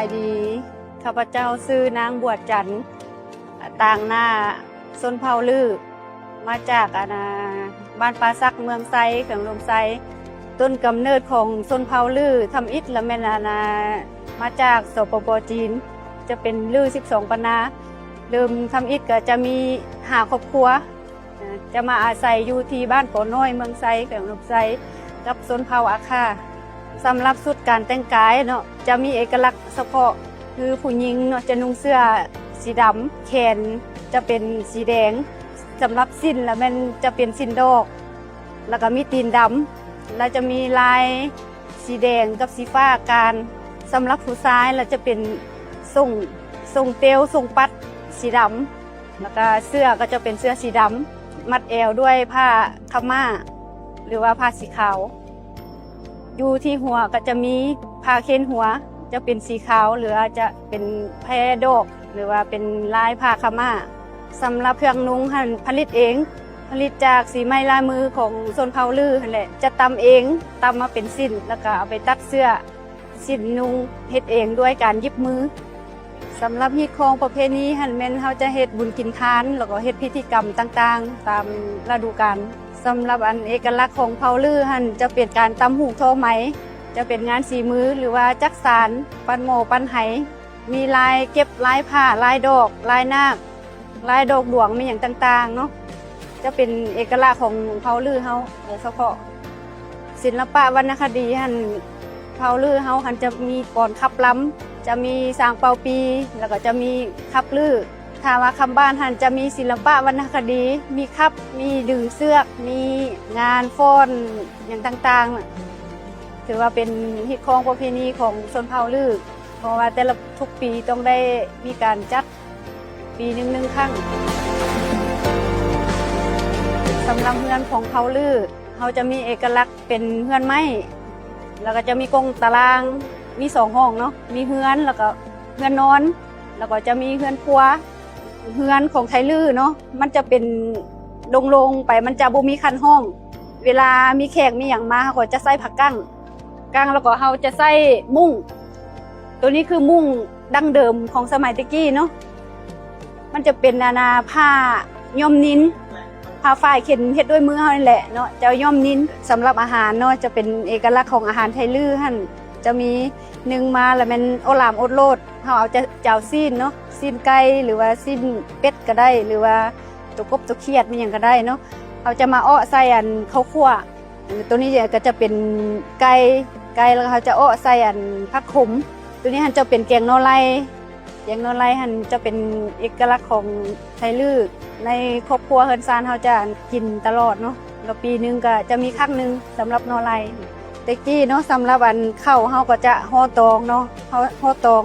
ສະບາຍດີ ຂ້າພະເຈົ້າຊື່ນາງ ບົວຈັນ ຕາງໜ້າຊົນເຜົ່າລື້ ມາຈາກອັນນາ ບ້ານປ່າສັກ ເມືອງໄຊ ແຂວງອຸດົມໄຊ. ຕົ້ນກຳເນີດຂອງຊົນເຜົ່າລື້ທຳອິດລະແມ່ນອັນນາ ມາຈາກ ສປປ ຈີນ ຈະເປັນລື້ສິບສອງປານາ. ເລີ່ມທຳອິດກະຈະມີຫ້າຄອບຄົວ ຈະມາອາໄສຢູ່ທີ່ບ້ານກໍນ້ອຍ ເມືອງໄຊ ແຂວງອຸດົມໄຊ ກັບຊົນເຜົ່າອາຄາ. ສຳລັບຊຸດການແຕ່ງກາຍເນາະ ຈະມີເອກະລັກສະເພາະ ຄືຜູ້ຍິງເນາະ ຈະນຸ່ງເສື້ອສີດຳ ແຂນຈະເປັນສີແດງ, ສຳລັບສິ້ນລະແມ່ນຈະເປັນສິ້ນດອກ ລະກະມີຕີນດຳ ລະຈະມີລາຍສີແດງກັບສີຟ້າການ. ສຳລັບຜູ້ຊາຍລະຈະເປັນສົ້ງ ສົ້ງເຕວ ສົ້ງປັດສີດຳ ລະກະເສື້ອກະຈະເປັນເສື້ອສີດຳ ມັດແອວດ້ວຍຜ້າຂາວມ້າ ຫຼືວ່າຜ້າສີຂາວ. ຢູ່ທີ່ຫົວກະຈະມີຜ້າເຄນຫົວ ຈະເປັນສີຂາວ ຫຼືອາດຈະເປັນແພດອກ ຫຼືວ່າເປັນລາຍຜ້າຂາວມ້າ. ສຳລັບເຄື່ອງນຸ່ງຫັ້ນຜະລິດເອງ ຜະລິດຈາກສີໄມ້ລາຍມືຂອງຊົນເຜົ່າລື້ຫັ້ນແຫຼະ ຈະຕຳເອງ ຕຳມາເປັນສິ້ນ ລະກະເອົາໄປຕັດເສື້ອ ສິ້ນນຸ່ງເຮັດເອງດ້ວຍການຫຍິບມື. ສຳລັບຮີດຄອງປະເພນີຫັ້ນແມ່ນເຮົາຈະເຮັດບຸນກິນທານ ລະກະເຮັດພິທີກຳຕ່າງໆຕາມລະດູການ. ສຳລັບອັນເອກະລັກຂອງເຜົ່າລື້ຫັ້ນຈະເປັນການຕ່ຳຫູກທໍໄໝ ຈະເປັນງານສີມື ຫຼືວ່າຈັກສານ ປັ້ນໝໍ້ ປັ້ນໄຫ ມີລາຍເກັບ ລາຍຜ້າ ລາຍດອກ ລາຍນາກ ລາຍດອກດວງ ມີຫຍັງຕ່າງໆເນາະ ຈະເປັນເອກະລັກຂອງເຜົ່າລື້ເຮົາໂດຍສະເພາະ. ສິລະປະວັນນະຄະດີຫັ້ນ ເຜົ່າລື້ເຮົາຫັ້ນຈະມີກອນຂັບລຳ ຈະມີສາງເປົ່າປີ ລະກະຈະມີຂັບລື້. ຖ້າວ່າຄຳບ້ານຫັ້ນຈະມີສິລະປະວັນນະຄະດີ ມີຂັບ ມີດຶງເຊືອກ ມີງານຟ້ອນຫຍັງຕ່າງໆ ຖືວ່າເປັນຮີດຄອງປະເພນີຂອງຊົນເຜົ່າລື້ ເພາະວ່າແຕ່ລະ ທຸກປີຕ້ອງໄດ້ມີການຈັດປີໜຶ່ງ ໜຶ່ງຄັ້ງ. ສຳລັບເຮືອນຂອງເຜົ່າລື້ ເຮົາຈະມີເອກະລັກເປັນເຮືອນໄມ້ ລະກະຈະມີກົງຕາລາງ ມີສອງຫ້ອງເນາະ ມີເຮືອນ ລະກະເຮືອນນອນ ລະກະຈະມີເຮືອນຄົວ. ເຮືອນຂອງໄທລື້ເນາະ ມັນຈະເປັນໂລ່ງໆໄປ ມັນຈະບໍ່ມີຄັນຫ້ອງ. ເວລາມີແຂກມີຫຍັງມາ ເຮົາກໍຈະໃຊ້ຜ້າກັ້ງ ກັ້ງ ລະກະເຮົາຈະໃຊ້ມຸ້ງ ໂຕນີ້ຄືມຸ້ງດັ້ງເດີມຂອງສະໄໝແຕ່ກີ້ເນາະ ມັນຈະເປັນອັນນາ ຜ້າຍ້ອມນິນ ຜ້າຝ້າຍເຂັນເຮັດດ້ວຍມືເຮົານີ້ແຫຼະເນາະ ຈະຍ້ອມນິນ. ສຳລັບອາຫານເນາະ ຈະເປັນເອກະລັກຂອງອາຫານໄທລື້ຫັ້ນ ຈະມີໜຶ່ງມາລະແມ່ນໂອດຫຼາມໂອດໂລດ ເຮົາເອົາຈະ ຈະເອົາຊີ້ນເນາະ ຊີ້ນໄກ່ ຫຼືວ່າຊີ້ນເປັດກະໄດ້ ຫຼືວ່າໂຕກົບໂຕຂຽດ ມີຫຍັງກະໄດ້ເນາະ ເຮົາຈະມາເອາະໃສ່ອັນເຂົ້າຂົ້ວ. ໂຕນີ້ກະຈະເປັນໄກ່ ໄກ່ ລະກະເຮົາຈະເອາະໃສ່ອັນຜັກຂົມ. ໂຕນີ້ຫັ້ນຈະເປັນແກງໜໍ່ໄລ່ ແກງໜໍ່ໄລ່ຫັ້ນຈະເປັນເອກະລັກຂອງໄທລື້ ໃນຄອບຄົວເຮືອນຊານເຮົາຈະກິນຕະຫຼອດເນາະ ລະປີໜຶ່ງກະຈະມີຄັ້ງໜຶ່ງສຳລັບໜໍ່ໄລ່. ແຕ່ກີ້ເນາະ ສຳລັບອັນເຂົ້າເຮົາກະຈະຫໍ່ຕອງເນາະ ຫໍ່ ຫໍ່ຕອງ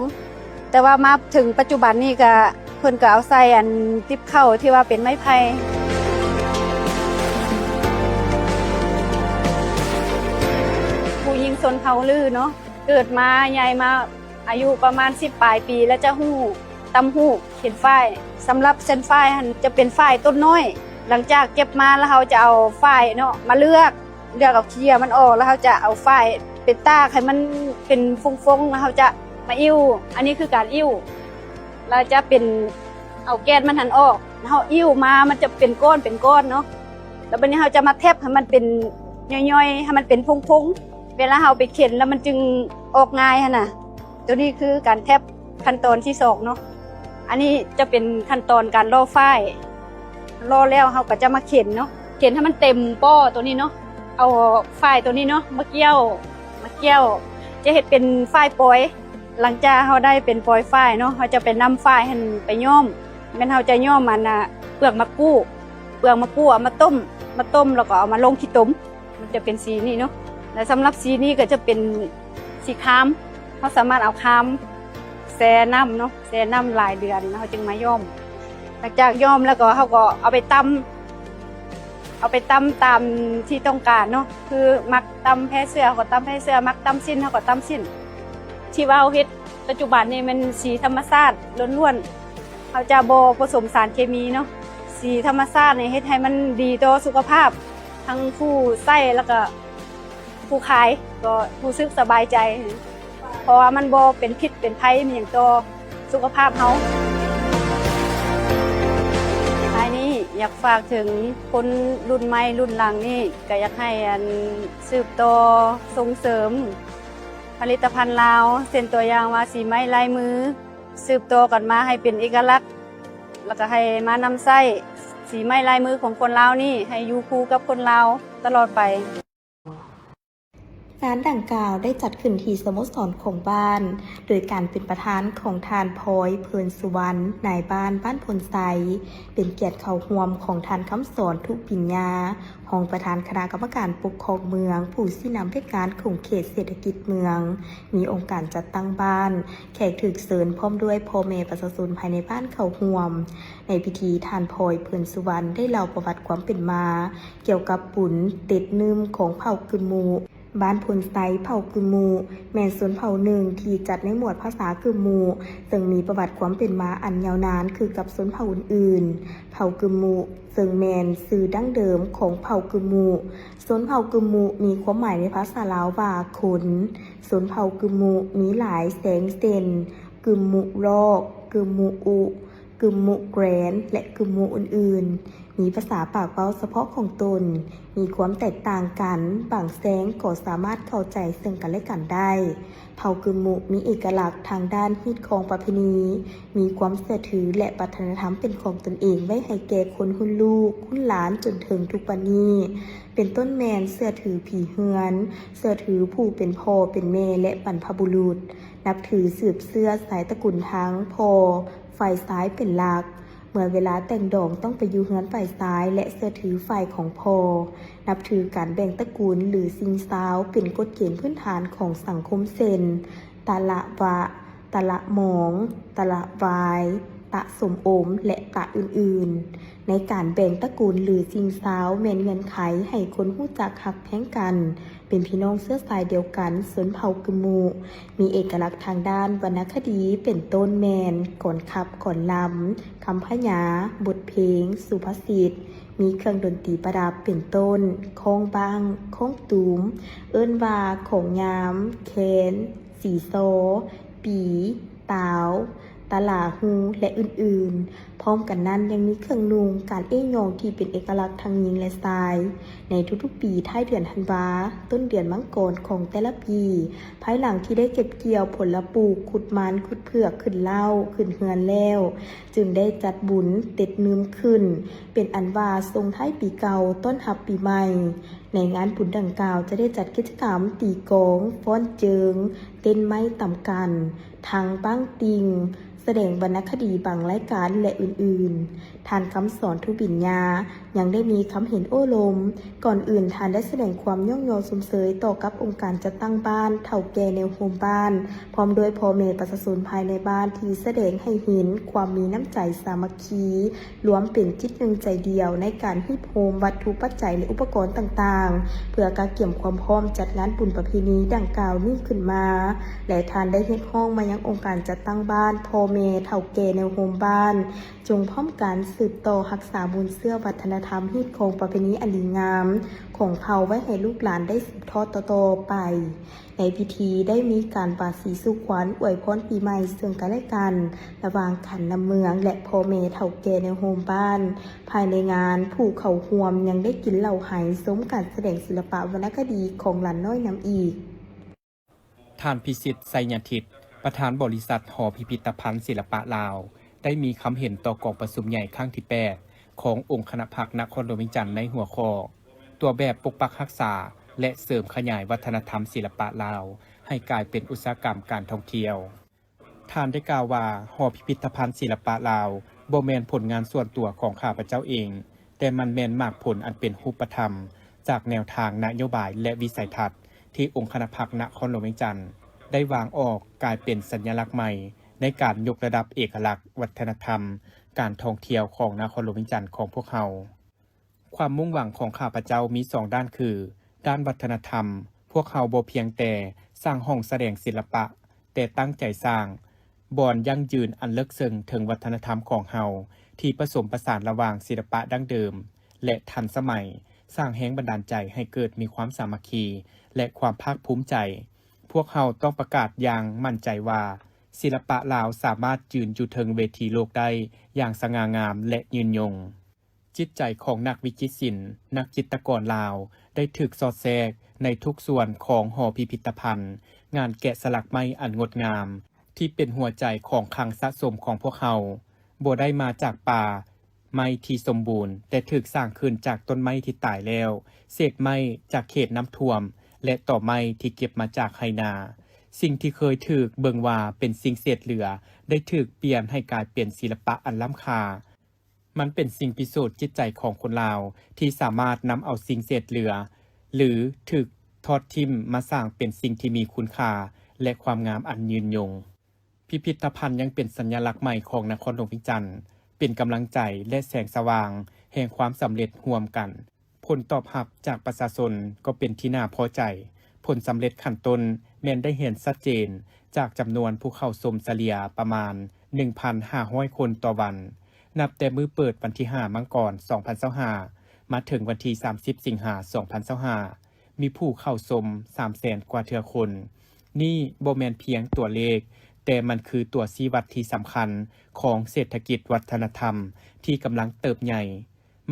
ແຕ່ວ່າມາເຖິງປັດຈຸບັນນີ້ກະ ເພິ່ນກະເອົາໃສ່ອັນຕິບເຂົ້າທີ່ວ່າເປັນໄມ້ໄຜ່. ຜູ້ຍິງຊົນເຜົ່າລື້ເນາະ ເກີດມາໃຫຍ່ມາອາຍຸປະມານສິບປາຍປີ ລະຈະຮູ້ ຕ່ຳຫູກ ເຂັນຝ້າຍ. ສຳລັບເສັ້ນຝ້າຍຫັ້ນຈະເປັນຝ້າຍຕົ້ນນ້ອຍ ຫຼັງຈາກເກັບມາລະເຮົາຈະເອົາຝ້າຍເນາະມາເລືອກ ເລືອກເອົາເຄ້ຍມັນອອກ ລະເຮົາຈະເອົາຝ້າຍໄປຕາກໃຫ້ມັນເປັນຟົງໆ ລະເຮົາຈະມາອິ້ວ. ອັນນີ້ຄືການອິ້ວ ລະຈະເປັນເອົາແກ່ນມັນຫັ້ນອອກ ລະເຮົາອິ້ວມາມັນຈະເປັນກ້ອນເປັນກ້ອນເນາະ ລະບາດນີ້ເຮົາຈະມາແທັບໃຫ້ມັນເປັນຍ່ອຍໆ ໃຫ້ມັນເປັນພົງໆ ເວລາເຮົາໄປເຂັນລະມັນຈຶ່ງອອກງ່າຍຫັ້ນນະ. ໂຕນີ້ຄືການແທັບຂັ້ນຕອນທີສອງເນາະ. ອັນນີ້ຈະເປັນຂັ້ນຕອນການຫຼໍ່ຝ້າຍ ຫຼໍ່ແລ້ວເຮົາກະຈະມາເຂັນເນາະ ເຂັນໃຫ້ມັນເຕັມປໍ້ໂຕນີ້ເນາະ ເອົາຝ້າຍໂຕນີ້ເນາະມາກ່ຽວ ມາກ່ຽວ ຈະເຮັດເປັນຝ້າຍປອຍ. ຫຼັງຈາກເຮົາໄດ້ເປັນປອຍຝ້າຍເນາະ ເຮົາຈະໄປນຳຝ້າຍຫັ້ນໄປຍ້ອມ ແມ່ນເຮົາຈະຍ້ອມອັນນາ ເປືອກໝາກກູດ ເປືອກໝາກກູດເອົາມາຕົ້ມ ມາຕົ້ມລະກະເອົາມາລົງຂີ້ຕົມ ມັນຈະເປັນສີນີ້ເນາະ. ລະສຳລັບສີນີ້ກະຈະເປັນສີຄາມ ເຮົາສາມາດເອົາຄາມແຊ່ນ້ຳເນາະ ແຊ່ນ້ຳຫຼາຍເດືອນ ເຮົາຈຶ່ງມາຍ້ອມ. ຫຼັງຈາກຍ້ອມລະກະເຮົາກະເອົາໄປຕຳ ເອົາໄປຕຳຕາມທີ່ຕ້ອງການເນາະ ຄືມັກຕຳແພເສື້ອເຮົາກະຕຳແພເສື້ອ ມັກຕຳສິ້ນເຮົາກະຕຳສິ້ນ. ທີ່ວ່າເຮົາເຮັດປັດຈຸບັນນີ້ແມ່ນສີທຳມະຊາດລ້ວນໆ ເຮົາຈະບໍ່ປະສົມສານເຄມີເນາະ. ສີທຳມະຊາດນີ້ເຮັດໃຫ້ມັນດີຕໍ່ສຸຂະພາບ ທັງຜູ້ໃຊ້ລະກະຜູ້ຂາຍ ກະຮູ້ສຶກສະບາຍໃຈ. ເພາະວ່າມັນບໍ່ເປັນພິດເປັນໄພອີ່ຫຍັງຕໍ່ສຸຂະພາບເຮົາ. ທ້າຍນີ້ຢາກຝາກເຖິງຄົນລຸ້ນໃໝ່ລຸ້ນຫຼັງນີ້ ກໍຢາກໃຫ້ອັນ ສືບຕໍ່ສົ່ງເສີມຜະລິດຕະພັນລາວ ເຊັ່ນຕົວຢ່າງວ່າສີໄມ້ລາຍມື ສືບຕໍ່ກັນມາໃຫ້ເປັນເອກະລັກ ແລ້ວກໍໃຫ້ມານຳໃຊ້ສີໄມ້ລາຍມືຂອງຄົນລາວນີ້ ໃຫ້ຢູ່ຄູ່ກັບຄົນລາວຕະຫຼອດໄປ. ງານດັ່ງກ່າວໄດ້ຈັດຂຶ້ນທີ່ສະໂມສອນຂອງບ້ານ ໂດຍການເປັນປະທານຂອງທ່ານ ພອຍ ເພີນສຸວັນ ນາຍບ້ານບ້ານໂພນໄຊ, ເປັນກຽດເຂົ້າຮ່ວມຂອງທ່ານ ຄຳສອນ ທຸປິນຍາ ຮອງປະທານຄະນະກຳມະການປົກຄອງເມືອງ, ຜູ້ຊີ້ນຳວຽກງານຂົງເຂດເສດຖະກິດເມືອງ, ມີອົງການຈັດຕັ້ງບ້ານ, ແຂກຖືກເຊີນ ພ້ອມດ້ວຍພໍ່ແມ່ປະຊາຊົນພາຍໃນບ້ານເຂົ້າຮ່ວມ. ໃນພິທີ ທ່ານ ພອຍ ເພີນສຸວັນ ໄດ້ເລົ່າປະຫວັດຄວາມເປັນມາ ກ່ຽວກັບບຸນເຕັດໜຶ່ມຂອງເຜົ່າກຶມມຸ. ບ້ານໂພນໄຊ ເຜົ່າກຶມມຸ ແມ່ນຊົນເຜົ່າໜຶ່ງທີ່ຈັດໃນໝວດພາສາກຶມມຸ ເຊິ່ງມີປະຫວັດຄວາມເປັນມາອັນຍາວນານຄືກັບຊົນເຜົ່າອື່ນໆ. ເຜົ່າກຶມມຸ ເຊິ່ງແມ່ນຊື່ດັ້ງເດີມຂອງເຜົ່າກຶມມຸ. ຊົນເຜົ່າກຶມມຸ ມີຄວາມໝາຍໃນພາສາລາວວ່າຄົນ. ຊົນເຜົ່າກຶມມຸ ມີຫຼາຍແສງເຊັ່ນ ກຶມມຸລອກ, ກຶມມຸອຸ, ກຶມມຸແກຣນ ແລະ ກຶມມຸອື່ນໆ ມີພາສາປາກເວົ້າສະເພາະຂອງຕົນ, ມີຄວາມແຕກຕ່າງກັນ, ບາງແສງກໍສາມາດເຂົ້າໃຈເຊິ່ງກັນແລະກັນໄດ້. ເຜົ່າກຶມມຸມີເອກະລັກທາງດ້ານຮີດຄອງປະເພນີ, ມີຄວາມເຊື່ອຖື ແລະ ວັດທະນະທຳເປັນຂອງຕົນເອງໄວ້ໃຫ້ແກ່ຄົນຮຸ່ນລູກ, ຮຸ່ນຫຼານ ຈົນເຖິງທຸກວັນນີ້. ເປັນຕົ້ນແມ່ນເຊື່ອຖືຜີເຮືອນ, ເຊື່ອຖືຜູ້ເປັນພໍ່ເປັນແມ່ ແລະ ບັນພະບຸລຸດ, ນັບຖືສືບເຊື້ອສາຍຕະກຸນທາງພໍ່ ຝ່າຍຊາຍເປັນຫຼັກ. ເມື່ອເວລາແຕ່ງດອງຕ້ອງໄປຢູ່ເຮືອນຝ່າຍຊາຍ ແລະ ເຊື່ອຖືຝ່າຍຂອງພໍ່. ນັບຖືການແບ່ງຕະກຸນ ຫຼື ຊິງຊາວ ເປັນກົດເກນພື້ນຖານຂອງສັງຄົມເຊັ່ນ ຕະລະວະ, ຕະລະໝອງ, ຕະລະວາຍ, ຕະສົມອົມ ແລະ ຕະອື່ນໆ. ໃນການແບ່ງຕະກຸນ ຫຼື ຊິງຊາວ ແມ່ນເງື່ອນໄຂໃຫ້ຄົນຮູ້ຈັກຮັກແພງກັນ ເປັນພີ່ນ້ອງເຊື້ອສາຍດຽວກັນ ຊົນເຜົ່າກຶມມຸ ມີເອກະລັກທາງດ້ານວັນນະຄະດີ ເປັນຕົ້ນແມ່ນ ກອນຂັບກອນລຳ, ຄຳພະຍາ, ບົດເພງ, ສຸພາສິດ, ມີເຄື່ອງດົນຕີປະດັບ ເປັນຕົ້ນ ຄ້ອງບ້າງ, ຄ້ອງຕູມ, ເອີ້ນວ່າ ຂອງຍາມ, ແຄນ, ສີຊໍ, ປີ, ຕາວ, ຕະຫຼາຫູ ແລະ ອື່ນໆ. ພ້ອມກັນນັ້ນຍັງມີເຄື່ອງນຸ່ງ, ການເອ້ຍ້ອງທີ່ເປັນເອກະລັກທັງຍິງ ແລະ ຊາຍ. ໃນທຸກໆປີທ້າຍເດືອນທັນວາ, ຕົ້ນເດືອນມັງກອນຂອງແຕ່ລະປີ, ພາຍຫຼັງທີ່ໄດ້ເກັບກ່ຽວຜົນລະປູກ, ຂຸດມັນ, ຂຸດເຜືອກ, ຂຶ້ນເຫຼົ້າ, ຂຶ້ນເຮືອນແລ້ວ, ຈຶ່ງໄດ້ຈັດບຸນເຕັດໜຶ່ມຂຶ້ນ, ເປັນອັນວ່າສົ່ງທ້າຍປີເກົ່າ, ຕ້ອນຮັບປີໃໝ່. ໃນງານບຸນດັ່ງກ່າວຈະໄດ້ຈັດກິດຈະກຳຕີກອງ, ຟ້ອນເຈິງ, ເຕັ້ນໄມ້ຕຳກັນ, ທັງປ້າງຕິ່ງ, ສະແດງວັນນະຄະດີບາງລາຍການ ແລະ ອື່ນໆ. ທ່ານ ຄຳສອນ ທຸປິນຍາ ຍັງໄດ້ມີຄຳເຫັນໂອ້ລົມ. ກ່ອນອື່ນທ່ານໄດ້ສະແດງຄວາມຍ້ອງຍໍຊົມເຊີຍຕໍ່ກັບອົງການຈັດຕັ້ງບ້ານ, ເຖົ້າແກ່ແນວໂຮມບ້ານ, ພ້ອມດ້ວຍພໍ່ແມ່ປະຊາຊົນພາຍໃນບ້ານທີ່ສະແດງໃຫ້ເຫັນຄວາມມີນ້ຳໃຈສາມັກຄີ, ລວມເປັນຈິດໜຶ່ງໃຈດຽວໃນການຮີບໂຮມວັດຖຸປັດໄຈ ແລະ ອຸປະກອນຕ່າງໆ ເພື່ອກະກຽມຄວາມພ້ອມຈັດງານບຸນປະເພນີດັ່ງກ່າວນີ້ຂຶ້ນມາ ແລະ ທ່ານໄດ້ຮຽກຮ້ອງມາຍັງອົງການຈັດຕັ້ງບ້ານ, ພໍ່ແມ່, ເຖົ້າແກ່ແນວໂຮມບ້ານ ຈົ່ງພ້ອມກັນສືບຕໍ່ຮັກສາມູນເຊື້ອວັດທະນະທຳຮີດຄອງປະເພນີອັນດີງາມຂອງເຜົ່າໄວ້ໃຫ້ລູກຫຼານໄດ້ສືບທອດຕໍ່ໆໄປ. ໃນພິທີໄດ້ມີການປາສີສູ່ຂວັນອວຍພອນປີໃໝ່ເຊິ່ງກັນແລະກັນ ລະຫວ່າງການນຳເມືອງ ແລະ ພໍ່ແມ່ເຖົ້າແກ່ແນວໂຮມບ້ານ. ພາຍໃນງານ, ຜູ້ເຂົ້າຮ່ວມຍັງໄດ້ກິນເຫຼົ້າໄຮ ຊົມການສະແດງສິລະປະວັນນະຄະດີຂອງຫຼານນ້ອຍນຳອີກ. ທ່ານ ພິສິດ ໄຊຍະທິດ ປະທານບໍລິສັດຫໍພິພິທະພັນສິລະປະລາວ ໄດ້ມີຄຳເຫັນຕໍ່ກອງປະຊຸມໃຫຍ່ຄັ້ງທີແປດ ຂອງອົງຄະນະພັກນະຄອນຫຼວງວຽງຈັນ ໃນຫົວຂໍ້ ຕົວແບບປົກປັກຮັກສາ ແລະ ເສີມຂະຫຍາຍວັດທະນະທຳສິລະປະລາວ ໃຫ້ກາຍເປັນອຸດສາຫະກຳການທ່ອງທ່ຽວ. ທ່ານໄດ້ກ່າວວ່າ ຫໍພິພິທະພັນສິລະປະລາວ ບໍ່ແມ່ນຜົນງານສ່ວນຕົວຂອງຂ້າພະເຈົ້າເອງ, ແຕ່ມັນແມ່ນໝາກຜົນອັນເປັນຮູບປະທຳ ຈາກແນວທາງນະໂຍບາຍ ແລະ ວິໄສທັດ ທີ່ອົງຄະນະພັກນະຄອນຫຼວງວຽງຈັນ ໄດ້ວາງອອກກາຍເປັນສັນຍະລັກໃໝ່ ໃນການຍົກລະດັບເອກະລັກວັດທະນະທຳການທ່ອງທ່ຽວຂອງນະຄອນຫຼວງວຽງຈັນຂອງພວກເຮົາ. ຄວາມມຸ່ງຫວັງຂອງຂ້າພະເຈົ້າມີສອງດ້ານຄື ດ້ານວັດທະນະທຳ, ພວກເຮົາບໍ່ພຽງແຕ່ສ້າງຫ້ອງສະແດງສິລະປະ, ແຕ່ຕັ້ງໃຈສ້າງບ່ອນຢັ້ງຢືນອັນເລິກເຊິ່ງເຖິງວັດທະນະທຳຂອງເຮົາ ທີ່ປະສົມປະສານລະຫວ່າງສິລະປະດັ້ງເດີມ ແລະ ທັນສະໄໝ, ສ້າງແຮງບັນດານໃຈໃຫ້ເກີດມີຄວາມສາມັກຄີ ແລະ ຄວາມພາກພູມໃຈ ພວກເຮົາຕ້ອງປະກາດຢ່າງໝັ້ນໃຈວ່າ ສິລະປະລາວສາມາດຢືນຢູ່ເທິງເວທີໂລກໄດ້ຢ່າງສະຫງ່າງາມ ແລະ ຍືນຍົງ. ຈິດໃຈຂອງນັກວິຈິດສິນ, ນັກຈິດຕະກອນລາວ ໄດ້ຖືກສອດແຊກໃນທຸກສ່ວນຂອງຫໍພິພິດຕະພັນ, ງານແກະສະຫຼັກໄມ້ອັນງົດງາມ ທີ່ເປັນຫົວໃຈຂອງຄັງສະສົມຂອງພວກເຮົາ, ບໍ່ໄດ້ມາຈາກປ່າໄມ້ທີ່ສົມບູນ, ແຕ່ຖືກສ້າງຂຶ້ນຈາກຕົ້ນໄມ້ທີ່ຕາຍແລ້ວ, ເສດໄມ້ຈາກເຂດນ້ຳຖ້ວມ ແລະ ຕໍໄມ້ທີ່ເກັບມາຈາກໄຮ່ນາ. ສິ່ງທີ່ເຄີຍຖືກເບິ່ງວ່າເປັນສິ່ງເສດເຫຼືອ ໄດ້ຖືກປ່ຽນໃຫ້ກາຍເປັນສິລະປະອັນລ້ຳຄ່າ. ມັນເປັນສິ່ງພິສູດຈິດໃຈຂອງຄົນລາວ ທີ່ສາມາດນຳເອົາສິ່ງເສດເຫຼືອ ຫຼື ຖືກທອດຖິ້ມມາສ້າງເປັນສິ່ງທີ່ມີຄຸນຄ່າ ແລະ ຄວາມງາມອັນຍືນຍົງ. ພິພິດຕະພັນຍັງເປັນສັນຍະລັກໃໝ່ຂອງນະຄອນຫຼວງວຽງຈັນ, ເປັນກຳລັງໃຈ ແລະ ແສງສະຫວ່າງແຫ່ງຄວາມສຳເລັດຮ່ວມກັນ. ຜົນຕອບຮັບຈາກປະຊາຊົນກໍເປັນທີ່ໜ້າພໍໃຈ. ຜົນສຳເລັດຂັ້ນຕົ້ນແມ່ນໄດ້ເຫັນຊັດເຈນຈາກຈຳນວນຜູ້ເຂົ້າຊົມສະເລ່ຍປະມານໜຶ່ງພັນຫ້າຮ້ອຍຄົນຕໍ່ວັນ, ນັບແຕ່ມື້ເປີດວັນທີຫ້າ ມັງກອນ ສອງພັນຊາວຫ້າ ມາເຖິງວັນທີສາມສິບ ສິງຫາ ສອງພັນຊາວຫ້າ ມີຜູ້ເຂົ້າຊົມສາມແສນກວ່າເທື່ອຄົນ. ນີ້ບໍ່ແມ່ນພຽງຕົວເລກ, ແຕ່ມັນຄືຕົວຊີ້ວັດທີ່ສຳຄັນຂອງເສດຖະກິດວັດທະນະທຳທີ່ກຳລັງເຕີບໃຫຍ່.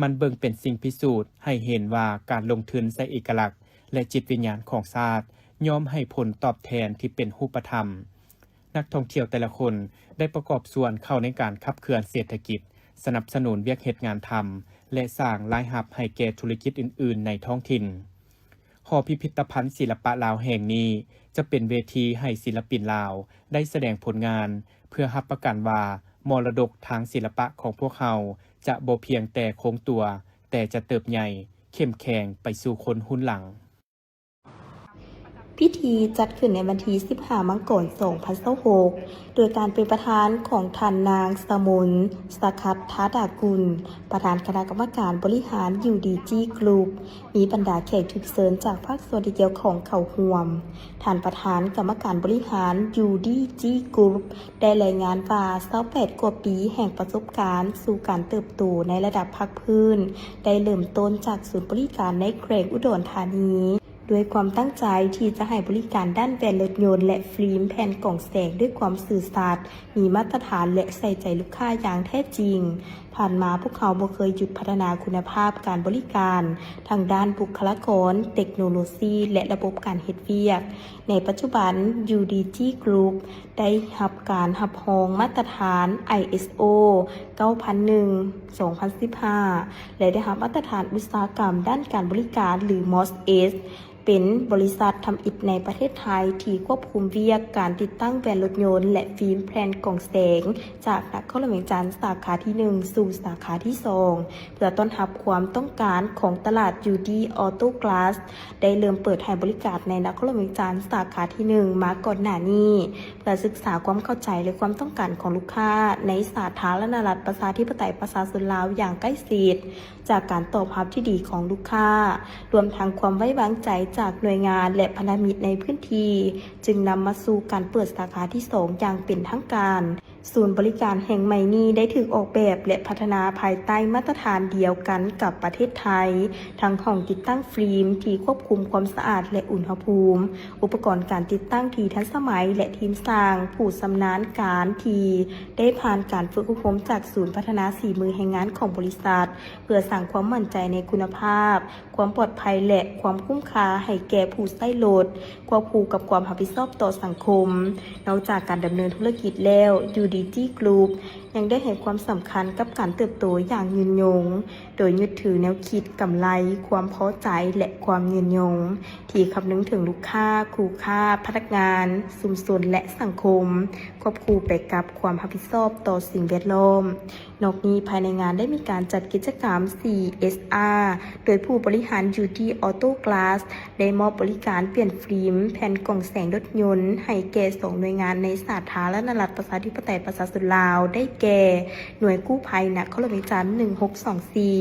ມັນເບິ່ງເປັນສິ່ງພິສູດໃຫ້ເຫັນວ່າການລົງທຶນໃສ່ເອກະລັກ ແລະ ຈິດວິນຍານຂອງຊາດ ຍ່ອມໃຫ້ຜົນຕອບແທນທີ່ເປັນຮູບປະທຳ. ນັກທ່ອງທ່ຽວແຕ່ລະຄົນໄດ້ປະກອບສ່ວນເຂົ້າໃນການຂັບເຄື່ອນເສດຖະກິດ, ສະໜັບສະໜູນວຽກເຮັດງານທຳ ແລະ ສ້າງລາຍຮັບໃຫ້ແກ່ທຸລະກິດອື່ນໆໃນທ້ອງຖິ່ນ. ຫໍພິພິດຕະພັນສິລະປະລາວແຫ່ງນີ້ ຈະເປັນເວທີໃຫ້ສິລະປິນລາວໄດ້ສະແດງຜົນງານ ເພື່ອຮັບປະກັນວ່າມໍລະດົກທາງສິລະປະຂອງພວກເຮົາຈະບໍ່ພຽງແຕ່ຄົງຕົວ, ແຕ່ຈະເຕີບໃຫຍ່, ເຂັ້ມແຂງໄປສູ່ຄົນຮຸ່ນຫຼັງ. ພິທີຈັດຂຶ້ນໃນວັນທີສິບຫ້າ ມັງກອນ ສອງພັນຊາວຫົກ ໂດຍການເປັນປະທານຂອງທ່ານນາງ ສະໝົນ ສະຂັດທາດາກຸນ ປະທານຄະນະກຳມະການບໍລິຫານ UDG Group, ມີບັນດາແຂກຖືກເຊີນຈາກພາກສ່ວນທີ່ກ່ຽວຂ້ອງເຂົ້າຮ່ວມ. ທ່ານປະທານກຳມະການບໍລິຫານ UDG Group ໄດ້ລາຍງານວ່າ ຊາວແປດກວ່າປີແຫ່ງປະສົບການສູ່ການເຕີບໂຕໃນລະດັບພາກພື້ນ ໄດ້ເລີ່ມຕົ້ນຈາກສູນບໍລິການໃນແຂວງອຸດອນທານີ ດ້ວຍຄວາມຕັ້ງໃຈທີ່ຈະໃຫ້ບໍລິການດ້ານແວ່ນລົດຍົນ ແລະ ຟິມແຜ່ນກອງແສງດ້ວຍຄວາມຊື່ສັດ, ມີມາດຕະຖານ ແລະ ໃສ່ໃຈລູກຄ້າຢ່າງແທ້ຈິງ. ຜ່ານມາພວກເຮົາບໍ່ເຄີຍຢຸດພັດທະນາຄຸນນະພາບການບໍລິການ ທັງດ້ານບຸກຄະລາກອນ, ເຕັກໂນໂລຊີ ແລະ ລະບົບການເຮັດວຽກ. ໃນປັດຈຸບັນ UDG Group ໄດ້ຮັບການຮັບຮອງມາດຕະຖານ ISO ເກົ້າພັນໜຶ່ງ ສອງພັນສິບຫ້າ ແລະ ໄດ້ຮັບມາດຕະຖານອຸດສາຫະກຳດ້ານການບໍລິການ ຫຼື MOSS ເປັນບໍລິສັດທຳອິດໃນປະເທດໄທທີ່ຄວບຄຸມວຽກການຕິດຕັ້ງແວ່ນລົດຍົນ ແລະ ຟິມແຜ່ນກອງແສງ ຈາກນະຄອນຫຼວງວຽງຈັນສາຂາທີໜຶ່ງສູ່ສາຂາທີສອງ ເພື່ອຕ້ອນຮັບຄວາມຕ້ອງການຂອງຕະຫຼາດ UD Auto Glass ໄດ້ເລີ່ມເປີດໃຫ້ບໍລິການໃນນະຄອນຫຼວງວຽງຈັນສາຂາທີໜຶ່ງມາກ່ອນໜ້ານີ້ ເພື່ອສຶກສາຄວາມເຂົ້າໃຈ ແລະ ຄວາມຕ້ອງການຂອງລູກຄ້າໃນສາທາລະນະລັດປະຊາທິປະໄຕປະຊາຊົນລາວຢ່າງໃກ້ຊິດ. ຈາກການຕອບຮັບທີ່ດີຂອງລູກຄ້າ, ລວມທັງຄວາມໄວ້ວາງໃຈຈາກໜ່ວຍງານ ແລະ ພັນທະມິດໃນພື້ນທີ່, ຈຶ່ງນຳມາສູ່ການເປີດສາຂາທີສອງຢ່າງເປັນທາງການ. ສູນບໍລິການແຫ່ງໃໝ່ນີ້ໄດ້ຖືກອອກແບບ ແລະ ພັດທະນາພາຍໃຕ້ມາດຕະຖານດຽວກັນກັບປະເທດໄທ, ທັງຫ້ອງຕິດຕັ້ງຟິມທີ່ຄວບຄຸມຄວາມສະອາດ ແລະ ອຸນຫະພູມ, ອຸປະກອນການຕິດຕັ້ງທີ່ທັນສະໄໝ ແລະ ທີມຊ່າງຜູ້ຊຳນານການທີ່ໄດ້ຜ່ານການຝຶກອົບຮົມຈາກສູນພັດທະນາສີມືແຮງງານຂອງບໍລິສັດ, ເພື່ອສ້າງຄວາມໝັ້ນໃຈໃນຄຸນນະພາບ, ຄວາມປອດໄພ ແລະ ຄວາມຄຸ້ມຄ່າໃຫ້ແກ່ຜູ້ໃຊ້ລົດ, ຄວບຄູ່ກັບຄວາມຮັບຜິດຊອບຕໍ່ສັງຄົມ. ນອກຈາກການດຳເນີນທຸລະກິດແລ້ວ, ຢູດີຈີ ກຣຸບ ຍັງໄດ້ໃຫ້ຄວາມສຳຄັນກັບການເຕີບໂຕຢ່າງຍືນຍົງ, ໂດຍຍຶດຖືແນວຄິດກຳໄລ, ຄວາມພໍໃຈ ແລະ ຄວາມຍືນຍົງ, ທີ່ຄຳນຶງເຖິງລູກຄ້າ, ຄູ່ຄ້າ, ພະນັກງານ, ຊຸມຊົນ ແລະ ສັງຄົມ, ຄວບຄູ່ໄປກັບຄວາມຮັບຜິດຊອບຕໍ່ສິ່ງແວດລ້ອມ. ນອກນີ້, ພາຍໃນງານໄດ້ມີການຈັດກິດຈະກຳ ຊີເອສອາ ໂດຍຜູ້ບໍລິຫານ ຢູດີ ອອໂຕ້ ກລາສ ໄດ້ມອບບໍລິການປ່ຽນຟິມແຜ່ນກອງແສງລົດຍົນໃຫ້ແກ່ສອງໜ່ວຍງານໃນສາທາລະນະລັດປະຊາທິປະໄຕປະຊາຊົນລາວ ໄດ້ແກ່ ໜ່ວຍກູ້ໄພນະຄອນຫຼວງວຽງຈັນ ໜຶ່ງຫົກສອງສີ່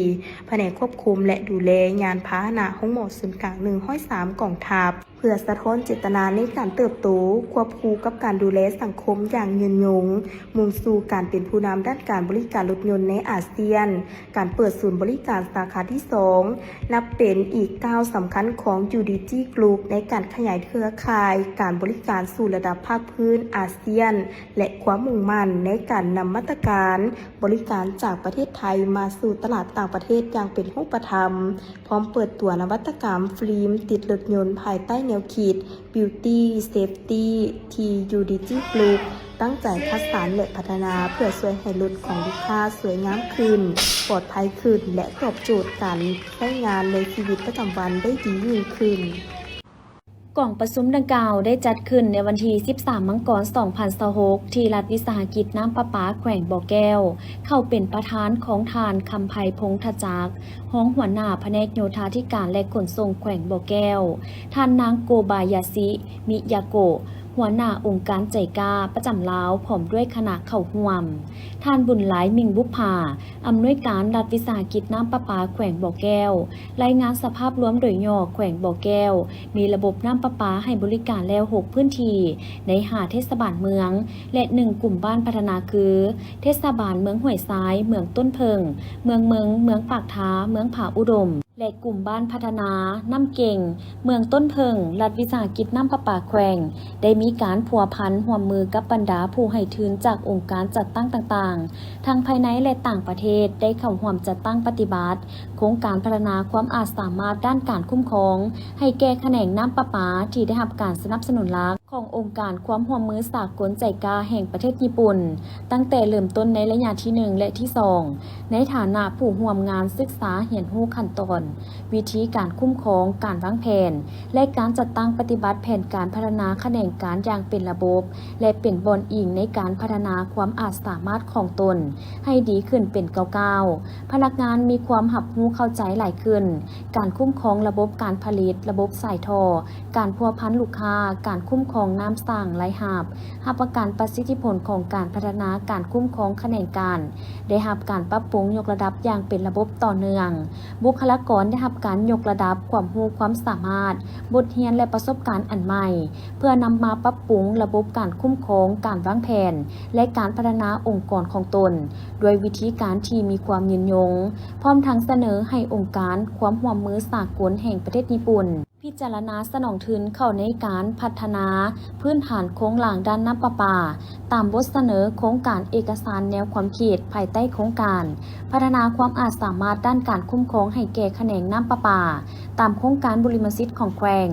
ພະແນກຄວບຄຸມ ແລະ ດູແລຍານພາຫະນະໂຮງໝໍສູນກາງ ໜຶ່ງຮ້ອຍສາມ ກອງທັບ. ເພື່ອສະທ້ອນເຈດຕະນາໃນການເຕີບໂຕ ຄວບຄູ່ກັບການດູແລສັງຄົມຢ່າງຍືນຍົງ, ມຸ່ງສູ່ການເປັນຜູ້ນຳດ້ານການບໍລິການລົດຍົນໃນອາຊຽນ. ການເປີດສູນບໍລິການສາຂາທີສອງ ນັບເປັນອີກກ້າວສຳຄັນຂອງ ຢູດີຈີ Group ໃນການຂະຫຍາຍເຄືອຂ່າຍການບໍລິການສູ່ລະດັບພາກພື້ນອາຊຽນ ແລະ ຄວາມມຸ່ງໝັ້ນໃນການນຳມາດຕະການບໍລິການຈາກປະເທດໄທມາສູ່ຕະຫຼາດຕ່າງປະເທດຢ່າງເປັນຮູບປະທຳ, ພ້ອມເປີດຕົວນະວັດຕະກຳຟິມຕິດລົດຍົນພາຍໃຕ້ແນວຄິດ Beauty Safety ທີ່ ຢູດີຈີ Group ຕັ້ງໃຈຄັດສັນ ແລະ ພັດທະນາເພື່ອຊ່ວຍໃຫ້ລົດຂອງລູກຄ້າສວຍງາມຂຶ້ນ, ປອດໄພຂຶ້ນ ແລະ ຕອບໂຈດການໃຊ້ງານໃນຊີວິດປະຈຳວັນໄດ້ດີຍິ່ງຂຶ້ນ. ກອງປະຊຸມດັ່ງກ່າວໄດ້ຈັດຂຶ້ນໃນວັນທີສິບສາມ ມັງກອນ ສອງພັນຊາວຫົກ ທີ່ລັດວິສາຫະກິດນ້ຳປະປາແຂວງບໍ່ແກ້ວ, ເຂົ້າເປັນປະທານຂອງທ່ານ ຄຳໄພ ພົງທະຈັກ, ຮອງຫົວໜ້າພະແນກໂຍທາທິການ ແລະ ຂົນສົ່ງແຂວງບໍ່ແກ້ວ, ທ່ານນາງ ໂກບາຍາຊິ ມິຍາໂກະ, ຫົວໜ້າອົງການໄຈກາປະຈຳລາວ ພ້ອມດ້ວຍຄະນະເຂົ້າຮ່ວມ. ທ່ານ ບຸນຫຼາຍ ມິ່ງບຸບຜາ, ອຳນວຍການລັດວິສາຫະກິດນ້ຳປະປາແຂວງບໍ່ແກ້ວ, ລາຍງານສະພາບລວມໂດຍຫຍໍ້ແຂວງບໍ່ແກ້ວ ມີລະບົບນ້ຳປະປາໃຫ້ບໍລິການແລ້ວຫົກພື້ນທີ່ ໃນຫ້າເທດສະບານເມືອງ ແລະ ໜຶ່ງກຸ່ມບ້ານພັດທະນາຄື ເທດສະບານເມືອງຫ້ວຍຊາຍ, ເມືອງຕົ້ນເຜິ້ງ, ເມືອງເມິງ, ເມືອງປາກທາ, ເມືອງຜາອຸດົມ ແລະ ກຸ່ມບ້ານພັດທະນານ້ຳເກັງ, ເມືອງຕົ້ນເຜິ້ງ. ລັດວິສາຫະກິດນ້ຳປະປາແຂວງ ໄດ້ມີການພົວພັນຮ່ວມມືກັບບັນດາຜູ້ໃຫ້ທຶນຈາກອົງການຈັດຕັ້ງຕ່າງໆ ທັງພາຍໃນ ແລະ ຕ່າງປະເທດ ໄດ້ເຂົ້າຮ່ວມຈັດຕັ້ງປະຕິບັດໂຄງການພັດທະນາຄວາມອາດສາມາດດ້ານການຄຸ້ມຄອງ ໃຫ້ແກ່ຂະແໜງນ້ຳປະປາທີ່ໄດ້ຮັບການສະໜັບສະໜູນຫຼັກ ຂອງອົງການຄວາມຮ່ວມມືສາກົນໄຈກາແຫ່ງປະເທດຍີ່ປຸ່ນ ຕັ້ງແຕ່ເລີ່ມຕົ້ນໃນໄລຍະທີໜຶ່ງ ແລະ ທີສອງ ໃນຖານະຜູ້ຮ່ວມງານສຶກສາຮຽນຮູ້ຂັ້ນຕອນ, ວິທີການຄຸ້ມຄອງ, ການວາງແຜນ ແລະ ການຈັດຕັ້ງປະຕິບັດແຜນການພັດທະນາຂະແໜງການຢ່າງເປັນລະບົບ ແລະ ເປັນບ່ອນອີງໃນການພັດທະນາຄວາມອາດສາມາດຂອງຕົນໃຫ້ດີຂຶ້ນເປັນກ້າວໆ. ພະນັກງານມີຄວາມຮັບຮູ້ເຂົ້າໃຈຫຼາຍຂຶ້ນ, ການຄຸ້ມຄອງລະບົບການຜະລິດ, ລະບົບສາຍທໍ່, ການພົວພັນລູກຄ້າ, ການຄຸ້ມຄອງນ້ຳສ້າງລາຍຮັບ, ຮັບປະກັນປະສິດທິຜົນຂອງການພັດທະນາການຄຸ້ມຄອງຂະແໜງການ ໄດ້ຮັບການປັບປຸງຍົກລະດັບຢ່າງເປັນລະບົບຕໍ່ເນື່ອງ. ບຸກຄະລາກອນໄດ້ຮັບການຍົກລະດັບຄວາມຮູ້ຄວາມສາມາດ, ບົດຮຽນ ແລະ ປະສົບການອັນໃໝ່ ເພື່ອນຳມາປັບປຸງລະບົບການຄຸ້ມຄອງ, ການວາງແຜນ ແລະ ການພັດທະນາອົງກອນຂອງຕົນ ດ້ວຍວິທີການທີ່ມີຄວາມຍືນຍົງ, ພ້ອມທັງສະເໜີໃຫ້ອົງການຄວາມຮ່ວມມືສາກົນແຫ່ງປະເທດຍີ່ປຸ່ນ ພິຈາລະນາສະໜອງທຶນເຂົ້າໃນການພັດທະນາພື້ນຖານໂຄງລ່າງດ້ານນ້ຳປະປາ ຕາມບົດສະເໜີໂຄງການເອກະສານແນວຄວາມຄິດພາຍໃຕ້ໂຄງການພັດທະນາຄວາມອາດສາມາດດ້ານການຄຸ້ມຄອງໃຫ້ແກ່ຂະແໜງນ້ຳປະປາ ຕາມໂຄງການບຸລິມະສິດຂອງແຂວງ,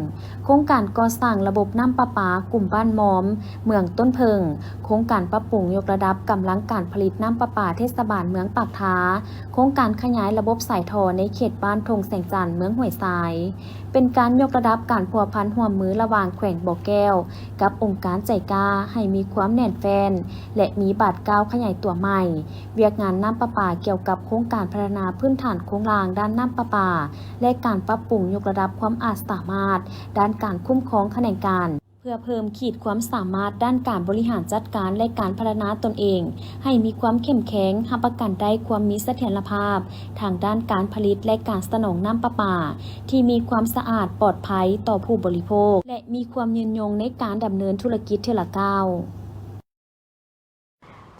ໂຄງການກໍ່ສ້າງລະບົບນ້ຳປະປາກຸ່ມບ້ານມອມ ເມືອງຕົ້ນເຜິ້ງ, ໂຄງການປັບປຸງຍົກລະດັບກຳລັງການຜະລິດນ້ຳປະປາເທດສະບານເມືອງປາກທາ, ໂຄງການຂະຫຍາຍລະບົບສາຍທໍ່ໃນເຂດບ້ານທົ່ງແສງຈັນ ເມືອງຫ້ວຍຊາຍ. ເປັນການຍົກລະດັບການພົວພັນຮ່ວມມືລະຫວ່າງແຂວງບໍ່ແກ້ວກັບອົງການໄຈກາໃຫ້ມີຄວາມແໜ້ນແຟ້ນ ແລະ ມີບາດກ້າວຂະຫຍາຍຕົວໃໝ່. ວຽກງານນ້ຳປະປາກ່ຽວກັບໂຄງການພັດທະນາພື້ນຖານໂຄງລ່າງດ້ານນ້ຳປະປາ ແລະ ການປັບປຸງຍົກລະດັບຄວາມອາດສາມາດດ້ານການຄຸ້ມຄອງຂະແໜງການ ເພື່ອເພີ່ມຂີດຄວາມສາມາດດ້ານການບໍລິຫານຈັດການ ແລະ ການພັດທະນາຕົນເອງໃຫ້ມີຄວາມເຂັ້ມແຂງ, ຮັບປະກັນໄດ້ຄວາມມີສະຖຽນລະພາບທາງດ້ານການຜະລິດ ແລະ ການສະໜອງນ້ຳປະປາທີ່ມີຄວາມສະອາດ, ປອດໄພຕໍ່ຜູ້ບໍລິໂພກ ແລະ ມີຄວາມຍືນຍົງໃນການດຳເນີນທຸລະກິດເທື່ອລະກ້າວ.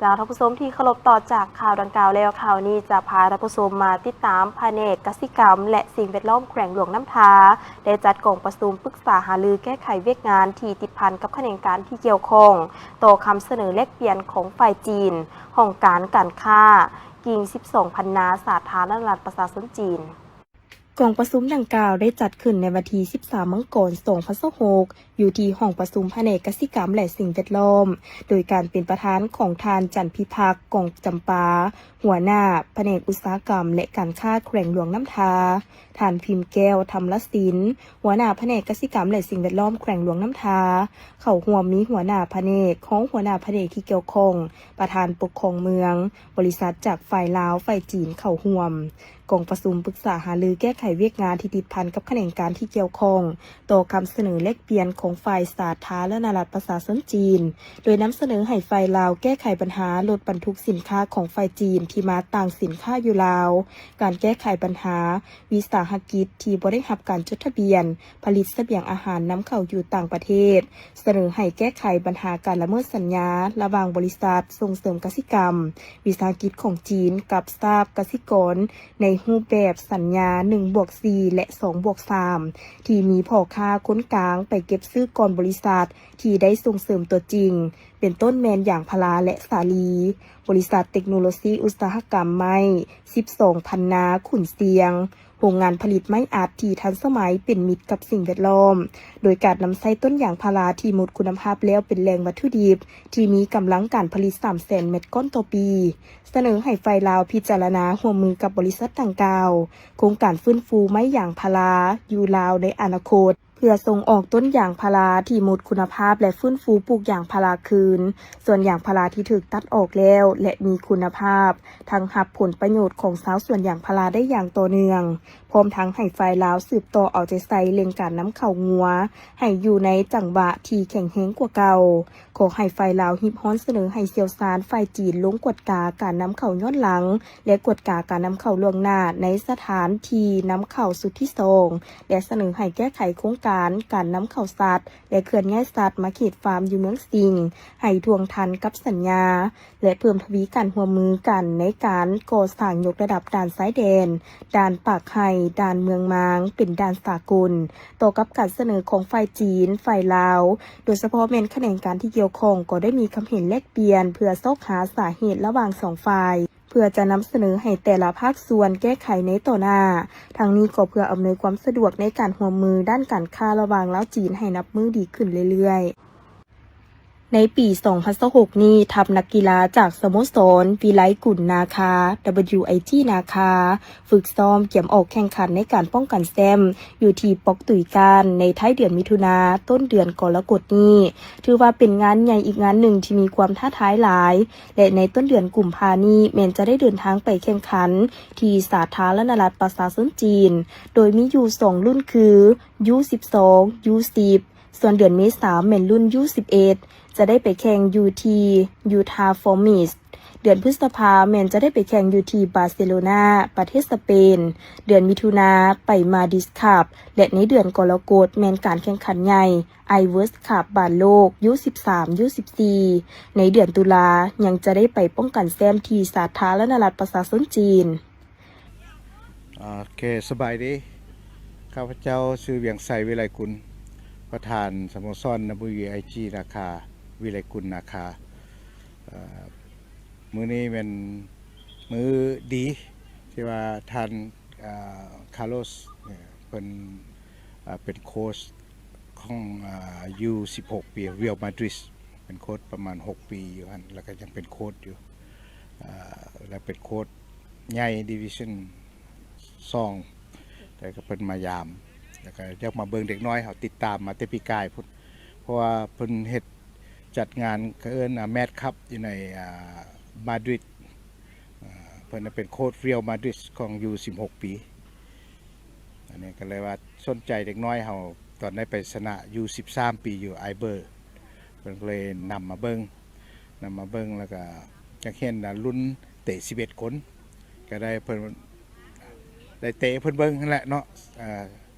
ເຈົ້າ ທ່ານຜູ້ຊົມທີ່ເຄົາລົບ, ຕໍ່ຈາກຂ່າວດັ່ງກ່າວແລ້ວ, ຂ່າວນີ້ຈະພາທ່ານຜູ້ຊົມມາຕິດຕາມພະແນກກະສິກຳ ແລະ ສິ່ງແວດລ້ອມແຂວງຫຼວງນ້ຳທາ ໄດ້ຈັດກອງປະຊຸມປຶກສາຫາລືແກ້ໄຂວຽກງານທີ່ຕິດພັນກັບຂະແໜງການທີ່ກ່ຽວຂ້ອງ ຕໍ່ຄຳສະເໜີແລກປ່ຽນຂອງຝ່າຍຈີນ, ຫ້ອງການການຄ້າ ກິ່ງສິບສອງພັນນາ ສາທາລະນະລັດປະຊາຊົນຈີນ. ກອງປະຊຸມດັ່ງກ່າວໄດ້ຈັດຂຶ້ນໃນວັນທີສິບສາມ ມັງກອນ ສອງພັນຊາວຫົກ ຢູ່ທີ່ຫ້ອງປະຊຸມພະແນກກະສິກຳ ແລະ ສິ່ງແວດລ້ອມ ໂດຍການເປັນປະທານຂອງທ່ານ ຈັນພິພັກ ກອງຈຳປາ ຫົວໜ້າພະແນກອຸດສາຫະກຳ ແລະ ການຄ້າແຂວງຫຼວງນ້ຳທາ, ທ່ານ ພິມແກ້ວ ທຳລະສິນ ຫົວໜ້າພະແນກກະສິກຳ ແລະ ສິ່ງແວດລ້ອມແຂວງຫຼວງນ້ຳທາ. ເຂົ້າຮ່ວມມີຫົວໜ້າພະແນກ, ຮອງຫົວໜ້າພະແນກທີ່ກ່ຽວຂ້ອງ, ປະທານປົກຄອງເມືອງ, ບໍລິສັດຈາກຝ່າຍລາວ, ຝ່າຍຈີນເຂົ້າຮ່ວມ. ກອງປະຊຸມປຶກສາຫາລືແກ້ໄຂວຽກງານທີ່ຕິດພັນກັບຂະແໜງການທີ່ກ່ຽວຂ້ອງ ຕໍ່ຄຳສະເໜີແລກປ່ຽນຂອງຝ່າຍສາທາລະນະລັດປະຊາຊົນຈີນ, ໂດຍນຳສະເໜີໃຫ້ຝ່າຍລາວແກ້ໄຂບັນຫາລົດບັນທຸກສິນຄ້າຂອງຝ່າຍຈີນທີ່ມາຕ່າງສິນຄ້າຢູ່ລາວ, ການແກ້ໄຂບັນຫາວິສາຫະກິດທີ່ບໍ່ໄດ້ຮັບການຈົດທະບຽນ ຜະລິດສະບຽງອາຫານນຳເຂົ້າຢູ່ຕ່າງປະເທດ, ສະເໜີໃຫ້ແກ້ໄຂບັນຫາການລະເມີດສັນຍາລະຫວ່າງບໍລິສັດສົ່ງເສີມກະສິກຳ ວິສາຫະກິດຂອງຈີນ ກັບສາບກະສິກອນ ໃນຮູບແບບສັນຍາໜຶ່ງບວກສີ່ ແລະ ສອງບວກສາມ ທີ່ມີພໍ່ຄ້າຄົນກາງໄປເກັບຊື້ກ່ອນບໍລິສັດທີ່ໄດ້ສົ່ງເສີມຕົວຈິງ, ເປັນຕົ້ນແມ່ນຢາງພາລາ ແລະ ສາລີ, ບໍລິສັດເຕັກໂນໂລຊີອຸດສາຫະກຳໄມ້ ສິບສອງພັນນາ ຂຸນຊຽງ, ໂຮງງານຜະລິດໄມ້ອັດທີ່ທັນສະໄໝເປັນມິດກັບສິ່ງແວດລ້ອມ, ໂດຍການນຳໃຊ້ຕົ້ນຢາງພາລາທີ່ໝົດຄຸນນະພາບແລ້ວເປັນແຫຼ່ງວັດຖຸດິບທີ່ມີກຳລັງການຜະລິດສາມແສນແມັດກ້ອນຕໍ່ປີ. ສະເໜີໃຫ້ຝ່າຍລາວພິຈາລະນາຮ່ວມມືກັບບໍລິສັດດັ່ງກ່າວ, ໂຄງການຟື້ນຟູໄມ້ຢາງພາລາຢູ່ລາວໃນອະນາຄົດ ເພື່ອສົ່ງອອກຕົ້ນຢາງພາລາທີ່ໝົດຄຸນນະພາບ ແລະ ຟື້ນຟູປູກຢາງພາລາຄືນ. ສ່ວນຢາງພາລາທີ່ຖືກຕັດອອກແລ້ວ ແລະ ມີຄຸນນະພາບ ທັງຮັບຜົນປະໂຫຍດຂອງຊາວສວນຢາງພາລາໄດ້ຢ່າງຕໍ່ເນື່ອງ, ພ້ອມທັງໃຫ້ຝ່າຍລາວສືບຕໍ່ເອົາໃຈໃສ່ເລັ່ງການນຳເຂົ້າງົວໃຫ້ຢູ່ໃນຈັງຫວະທີ່ແຂງແຮງກວ່າເກົ່າ. ຂໍໃຫ້ຝ່າຍລາວຮີບຮ້ອນສະເໜີໃຫ້ຊ່ຽວຊານຝ່າຍຈີນລົງກວດກາການນຳເຂົ້າຍ້ອນຫຼັງ ແລະ ກວດກາການນຳເຂົ້າລ່ວງໜ້າໃນສະຖານທີ່ນຳເຂົ້າຊຸດທີສອງ ແລະ ສະເໜີໃຫ້ແກ້ໄຂໂຄງການການນຳເຂົ້າສັດ ແລະ ເຄື່ອນຍ້າຍສັດມາເຂດຟາມຢູ່ເມືອງສິງ ໃຫ້ທ່ວງທັນກັບສັນຍາ ແລະ ເພີ່ມທະວີການຮ່ວມມືກັນໃນການກໍ່ສ້າງຍົກລະດັບດ່ານຊາຍແດນ, ດ່ານປາກໄຫ່, ດ່ານເມືອງມາງ ເປັນດ່ານສາກົນ. ຕໍ່ກັບການສະເໜີຂອງຝ່າຍຈີນ, ຝ່າຍລາວ, ໂດຍສະເພາະແມ່ນຂະແໜງການທີ່ກ່ຽວຂ້ອງ ກໍໄດ້ມີຄຳເຫັນແລກປ່ຽນເພື່ອຊອກຫາສາເຫດລະຫວ່າງສອງຝ່າຍ ເພື່ອຈະນຳສະເໜີໃຫ້ແຕ່ລະພາກສ່ວນແກ້ໄຂໃນຕໍ່ໜ້າ. ທັງນີ້ກໍເພື່ອອຳນວຍຄວາມສະດວກໃນການຮ່ວມມືດ້ານການຄ້າລະຫວ່າງລາວຈີນໃຫ້ນັບມື້ດີຂຶ້ນເລື້ອຍໆ. ໃນປີສອງພັນຊາວຫົກນີ້, ທັບນັກກິລາຈາກສະໂມສອນວິໄລກຸນນາຄາ WIG ນາຄາ ຝຶກຊ້ອມກຽມອອກແຂ່ງຂັນໃນການປ້ອງກັນແຊ້ມຢູ່ທີ່ປອກຕຸຍການໃນທ້າຍເດືອນມິຖຸນາ ຕົ້ນເດືອນກໍລະກົດນີ້ ຖືວ່າເປັນງານໃຫຍ່ອີກງານໜຶ່ງທີ່ມີຄວາມທ້າທາຍຫຼາຍ ແລະ ໃນຕົ້ນເດືອນກຸມພານີ້ແມ່ນຈະໄດ້ເດີນທາງໄປແຂ່ງຂັນທີ່ສາທາລະນະລັດປະຊາຊົນຈີນ ໂດຍມີຢູ່ສອງລຸ້ນຄື ຢູສິບສອງ ຢູສິບ ສ່ວນເດືອນເມສາແມ່ນລຸ້ນ ຢູສິບເອັດ ຈະໄດ້ໄປແຂ່ງຢູ່ທີ່ Utah Phoenix ເດືອນພຶດສະພາແມ່ນຈະໄດ້ໄປແຂ່ງຢູ່ທີ່ບາເຊໂລນາ ປະເທດສະເປນ, ເດືອນມິຖຸນາໄປມາດຣິດຄັບ ແລະ ໃນເດືອນກໍລະກົດແມ່ນການແຂ່ງຂັນໃຫຍ່ Ivers Cup ບານໂລກ ຢູສິບສາມ ຢູສິບສີ່ ໃນເດືອນຕຸລາຍັງຈະໄດ້ໄປປ້ອງກັນແຊ້ມທີ່ສາທາລະນະລັດປະຊາຊົນຈີນ. ໂອເຄ ສະບາຍດີ. ຂ້າພະເຈົ້າຊື່ ວຽງໄຊ ວິໄລກຸນ ປະທານສະໂມສອນ WIG ນາຄາ ວິໄລກຸນນາຄາ. ເອີ ມື້ນີ້ແມ່ນມື້ດີທີ່ວ່າທ່ານ ເອີ Carlos ເອີ ເພິ່ນ ເອີ ເປັນໂຄດຂອງ ເອີ ຢູສິບຫົກປີ Real Madrid ເປັນໂຄດປະມານຫົກປີຢູ່ຫັ້ນ ແລ້ວກໍຍັງເປັນໂຄດຢູ່ ເອີ ແລະ ເປັນໂຄດໃຫຍ່ Division ສອງ ແຕ່ກໍເພິ່ນມາຢາມ ແລ້ວກໍຢາກມາເບິ່ງເດັກນ້ອຍເຮົາ ຕິດຕາມມາແຕ່ປີກາຍພຸ້ນ ເພາະວ່າເພິ່ນເຮັດ ຈັດງານ ເຂົາເອີ້ນ ອາ Match Cup ຢູ່ໃນ ອາ ມາດຣິດ ອາ ເພິ່ນເປັນໂຄດ Real Madrid ຂອງ ຢູສິບຫົກປີ. ອັນນີ້ກໍເລີຍວ່າສົນໃຈເດັກນ້ອຍເຮົາ ຕອນໄດ້ໄປຊະນະ ຢູສິບສາມປີ ຢູ່ Eibar ເພິ່ນກໍເລີຍນຳມາເບິ່ງ ນຳມາເບິ່ງ ແລ້ວກໍຢາກເຫັນ ອາ ລຸ້ນເຕະສິບເອັດຄົນ ກໍໄດ້ເພິ່ນ ໄດ້ເຕະເພິ່ນເບິ່ງຫັ້ນແຫຼະເນາະ. ເອີ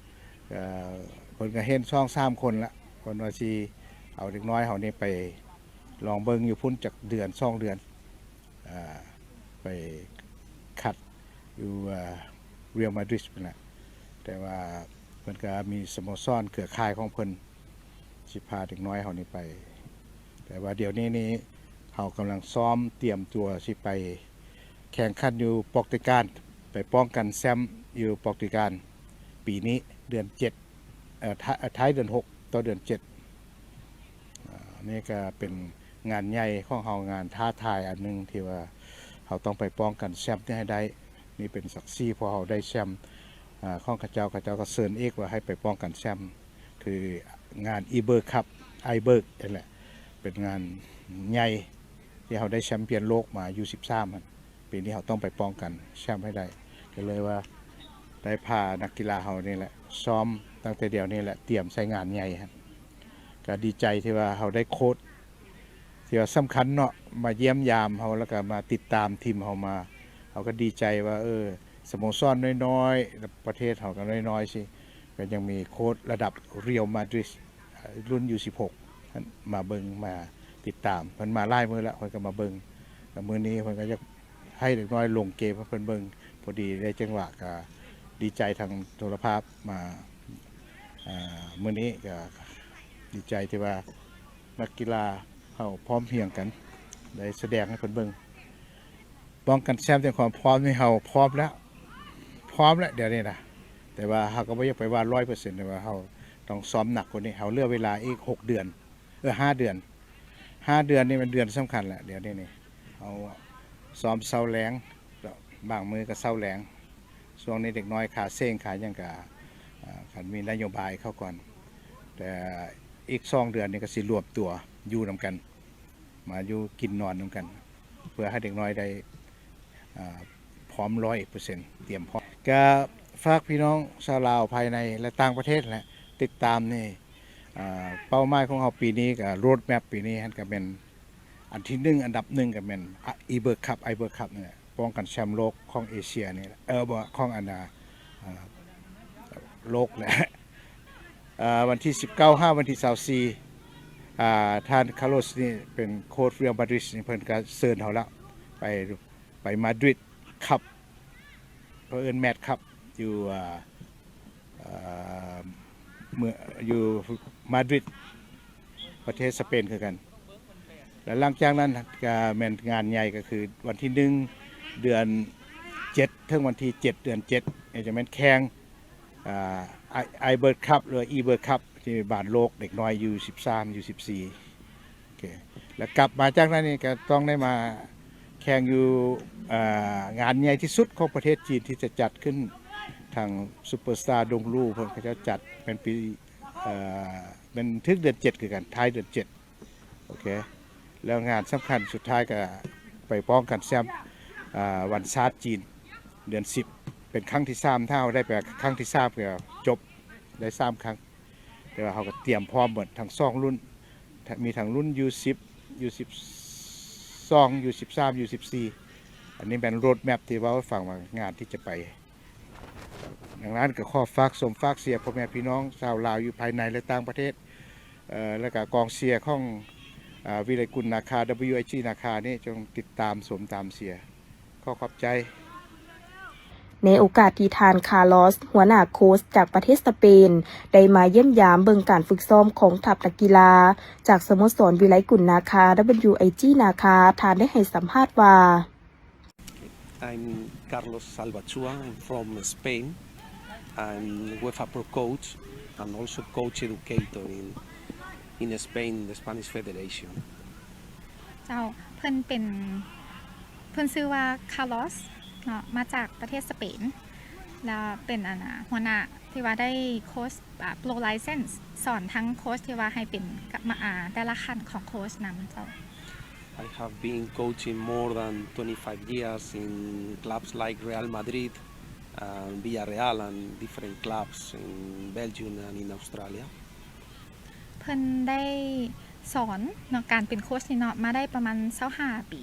ເອີ ເພິ່ນກໍເຫັນສອງສາມຄົນລະ ເພິ່ນວ່າຊິເອົາເດັກນ້ອຍເຮົານີ້ໄປລອງເບິ່ງຢູ່ພຸ້ນຈັກເດືອນສອງເດືອນ ເອີ ໄປຄັດຢູ່ ເອີ Real Madrid ພຸ້ນລະ. ແຕ່ວ່າເພິ່ນກໍມີສະໂມສອນເຄືອຂ່າຍຂອງເພິ່ນ ຊິພາເດັກນ້ອຍເຮົານີ້ໄປ. ແຕ່ວ່າດຽວນີ້ນີ້ ເຮົາກຳລັງຊ້ອມຕຽມຕົວຊິໄປແຂ່ງຂັນຢູ່ປອກຕຸຍການ ໄປປ້ອງກັນແຊ້ມຢູ່ປອກຕຸຍການ ປີນີ້ເດືອນເຈັດ ເອີ ທ້າຍ ທ້າຍເດືອນຫົກຕໍ່ເດືອນເຈັດ. ເອີ ນີ້ກໍເປັນງານໃຫຍ່ຂອງເຮົາ ງານທ້າທາຍອັນໜຶ່ງທີ່ວ່າເຮົາຕ້ອງໄປປ້ອງກັນແຊ້ມນີ້ໃຫ້ໄດ້. ນີ້ເປັນສັກສີ ເພາະເຮົາໄດ້ແຊ້ມ ອາ ຂອງເຂົາເຈົ້າ ເຂົາເຈົ້າກໍເຊີນອີກວ່າໃຫ້ໄປປ້ອງກັນແຊ້ມ ຄືງານ Eibar Cup Eibar ນັ້ນແຫຼະ ເປັນງານໃຫຍ່ທີ່ເຮົາໄດ້ແຊ້ມປຽນໂລກມາຢູ່ສິບສາມຫັ້ນ. ປີນີ້ເຮົາຕ້ອງໄປປ້ອງກັນແຊ້ມໃຫ້ໄດ້. ກໍເລີຍວ່າໄດ້ພານັກກິລາເຮົານີ້ແຫຼະ ຊ້ອມຕັ້ງແຕ່ດຽວນີ້ແຫຼະ ຕຽມໃສ່ງານໃຫຍ່ຫັ້ນ. ກໍດີໃຈທີ່ວ່າເຮົາໄດ້ໂຄດທີ່ວ່າສຳຄັນເນາະ ມາຢ້ຽມຢາມເຮົາ ແລ້ວກໍມາຕິດຕາມທີມເຮົາມາ. ເຮົາກໍດີໃຈວ່າ ເອີ ສະໂມສອນນ້ອຍໆ ແລະ ປະເທດເຮົາກໍນ້ອຍໆ ຊິ ກໍຍັງມີໂຄດລະດັບ Real Madrid ລຸ້ນ U ສິບຫົກ ມາເບິ່ງມາຕິດຕາມ. ເພິ່ນມາຫຼາຍມື້ແລ້ວ ເພິ່ນກໍມາເບິ່ງ ແລ້ວມື້ນີ້ເພິ່ນກໍຢາກໃຫ້ເດັກນ້ອຍລົງເກມໃຫ້ເພິ່ນເບິ່ງ. ພໍດີໄດ້ຈັງຫວະ ກໍດີໃຈທາງໂທລະພາບມາ ອາ ມື້ນີ້ກໍດີໃຈທີ່ວ່ານັກກິລາເຮົາພ້ອມພຽງກັນ ໄດ້ສະແດງໃຫ້ເພິ່ນເບິ່ງ. ປ້ອງກັນແຊມ ເປັນຄວາມພ້ອມນີ້ ເຮົາພ້ອມແລ້ວ ພ້ອມແລ້ວດຽວນີ້ນະ. ແຕ່ວ່າເຮົາກໍບໍ່ຢາກໄປວ່າຮ້ອຍເປີເຊັນ ແຕ່ວ່າເຮົາຕ້ອງຊ້ອມໜັກກວ່ານີ້. ເຮົາເຫຼືອເວລາອີກຫົກເດືອນ ເອີ ຫ້າເດືອນ ຫ້າເດືອນນີ້ແມ່ນເດືອນສຳຄັນແຫຼະ. ດຽວນີ້ນີ້ ເຮົາຊ້ອມເຊົ້າແລງ ບາງມື້ກໍເຊົ້າແລງ. ຊ່ວງນີ້ເດັກນ້ອຍຂາເສັງຂາຫຍັງກໍ ອາ ຄັນມີນະໂຍບາຍເຂົ້າກ່ອນ ແຕ່ອີກສອງເດືອນນີ້ກໍຊິລວມຕົວຢູ່ນຳກັນ ມາຢູ່ກິນນອນນຳກັນ ເພື່ອໃຫ້ເດັກນ້ອຍໄດ້ ອາ ພ້ອມຮ້ອຍເປີເຊັນ ຕຽມພ້ອມ. ກະຝາກພີ່ນ້ອງຊາວລາວພາຍໃນ ແລະ ຕ່າງປະເທດແຫຼະ ຕິດຕາມນີ້ ອາ ເປົ້າໝາຍຂອງເຮົາປີນີ້ ກະ road map ປີນີ້ຫັ້ນ ກະແມ່ນອັນທີໜຶ່ງ ອັນດັບໜຶ່ງ ກະແມ່ນ Ibercup Ibercup ນີ້ແຫຼະ ປ້ອງກັນແຊມໂລກຂອງເອເຊຍນີ້ແຫຼະ ເອີ ບໍ່ ຂອງອັນນາ ອາ ໂລກແຫຼະ. ອາ ວັນທີສິບເກົ້າຫາວັນທີຊາວສີ່ ອາ ທ່ານ Carlos ນີ້ເປັນໂຄດ Real Madrid ນີ້ ເພິ່ນກໍເຊີນເຮົາແລ້ວ ໄປ ໄປ Madrid Cup ເຂົາເອີ້ນ Mad Cup ຢູ່ ອາ ເອີ ເມືອງ ຢູ່ Madrid ປະເທດສະເປນຄືກັນ. ແລະ ຫຼັງຈາກນັ້ນກໍແມ່ນງານໃຫຍ່ ກໍຄືວັນທີໜຶ່ງ ເດືອນເຈັດ ເຖິງວັນທີເຈັດ ເດືອນເຈັດ ນີ້ຈະແມ່ນແຂ່ງ ອາ Ibercup ຫຼືວ່າ Ibercup ທີ່ບານໂລກເດັກນ້ອຍ U ສິບສາມ U ສິບສີ່ ໂອເຄ ແລ້ວກັບມາຈາກນັ້ນນີ້ກໍຕ້ອງໄດ້ມາແຂ່ງຢູ່ ອາ ງານໃຫຍ່ທີ່ສຸດຂອງປະເທດຈີນ ທີ່ຈະຈັດຂຶ້ນ ທາງ Superstar Donglu ເພິ່ນເຂົາເຈົ້າຈັດ ແມ່ນປີ ເອີ ແມ່ນເຖິງເດືອນເຈັດຄືກັນ ທ້າຍເດືອນເຈັດ ໂອເຄ ແລ້ວງານສຳຄັນສຸດທ້າຍກໍໄປປ້ອງກັນແຊມ ອາ ວັນຊາດຈີນ ເດືອນສິບ ເປັນຄັ້ງທີສາມ. ຖ້າເຮົາໄດ້ໄປຄັ້ງທີສາມກໍຈົບ ໄດ້ສາມຄັ້ງ. ແຕ່ວ່າເຮົາກໍຕຽມພ້ອມໝົດທັງສອງລຸ້ນ ມີທັງລຸ້ນ U ສິບ U ສິບສອງ U ສິບສາມ U ສິບສີ່. ອັນນີ້ແມ່ນ road map ທີ່ເວົ້າໃຫ້ຟັງວ່າງານທີ່ຈະໄປ. ດັ່ງນັ້ນກໍຂໍຝາກຊົມຝາກເຊຍພໍ່ແມ່ພີ່ນ້ອງຊາວລາວຢູ່ພາຍໃນ ແລະ ຕ່າງປະເທດ ເອີ ແລ້ວກໍກອງເຊຍຂອງ ອາ ວິໄລກຸນນາຄາ WIG ນາຄານີ້ ຈົ່ງຕິດຕາມຊົມຕາມເຊຍ. ຂໍຂອບໃຈ. ໃນໂອກາດທີ່ທ່ານ Carlos ຫົວໜ້າໂຄຊຈາກປະເທດສະເປນ ໄດ້ມາຢ້ຽມຢາມເບິ່ງການຝຶກຊ້ອມຂອງທັບນັກກິລາ ຈາກສະໂມສອນວິໄລກຸນນາຄາ WIG ນາຄາ ທ່ານໄດ້ໃຫ້ສຳພາດວ່າ I'm Carlos Salvachua. I'm from Spain. I'm UEFA Pro Coach and also Coach Educator in, in Spain, the Spanish Federation. ເຈົ້າ ເພິ່ນເປັນ ເພິ່ນຊື່ວ່າ Carlos ເນາະ ມາຈາກປະເທດສະເປນ ແລ້ວເປັນ ອັນນາ ຫົວໜ້າທີ່ວ່າໄດ້ໂຄຊ ອາ Pro License ສອນທັງໂຄຊທີ່ວ່າໃຫ້ເປັນ ມາ ອາ ແຕ່ລະຂັ້ນຂອງໂຄຊນຳເຈົ້າ. I have been coaching more than twenty-five years in clubs like Real Madrid and Villarreal and different clubs in Belgium and in Australia. ເພິ່ນໄດ້ສອນເນາະ ການເປັນໂຄຊນີ້ເນາະ ມາໄດ້ປະມານຊາວຫ້າປີ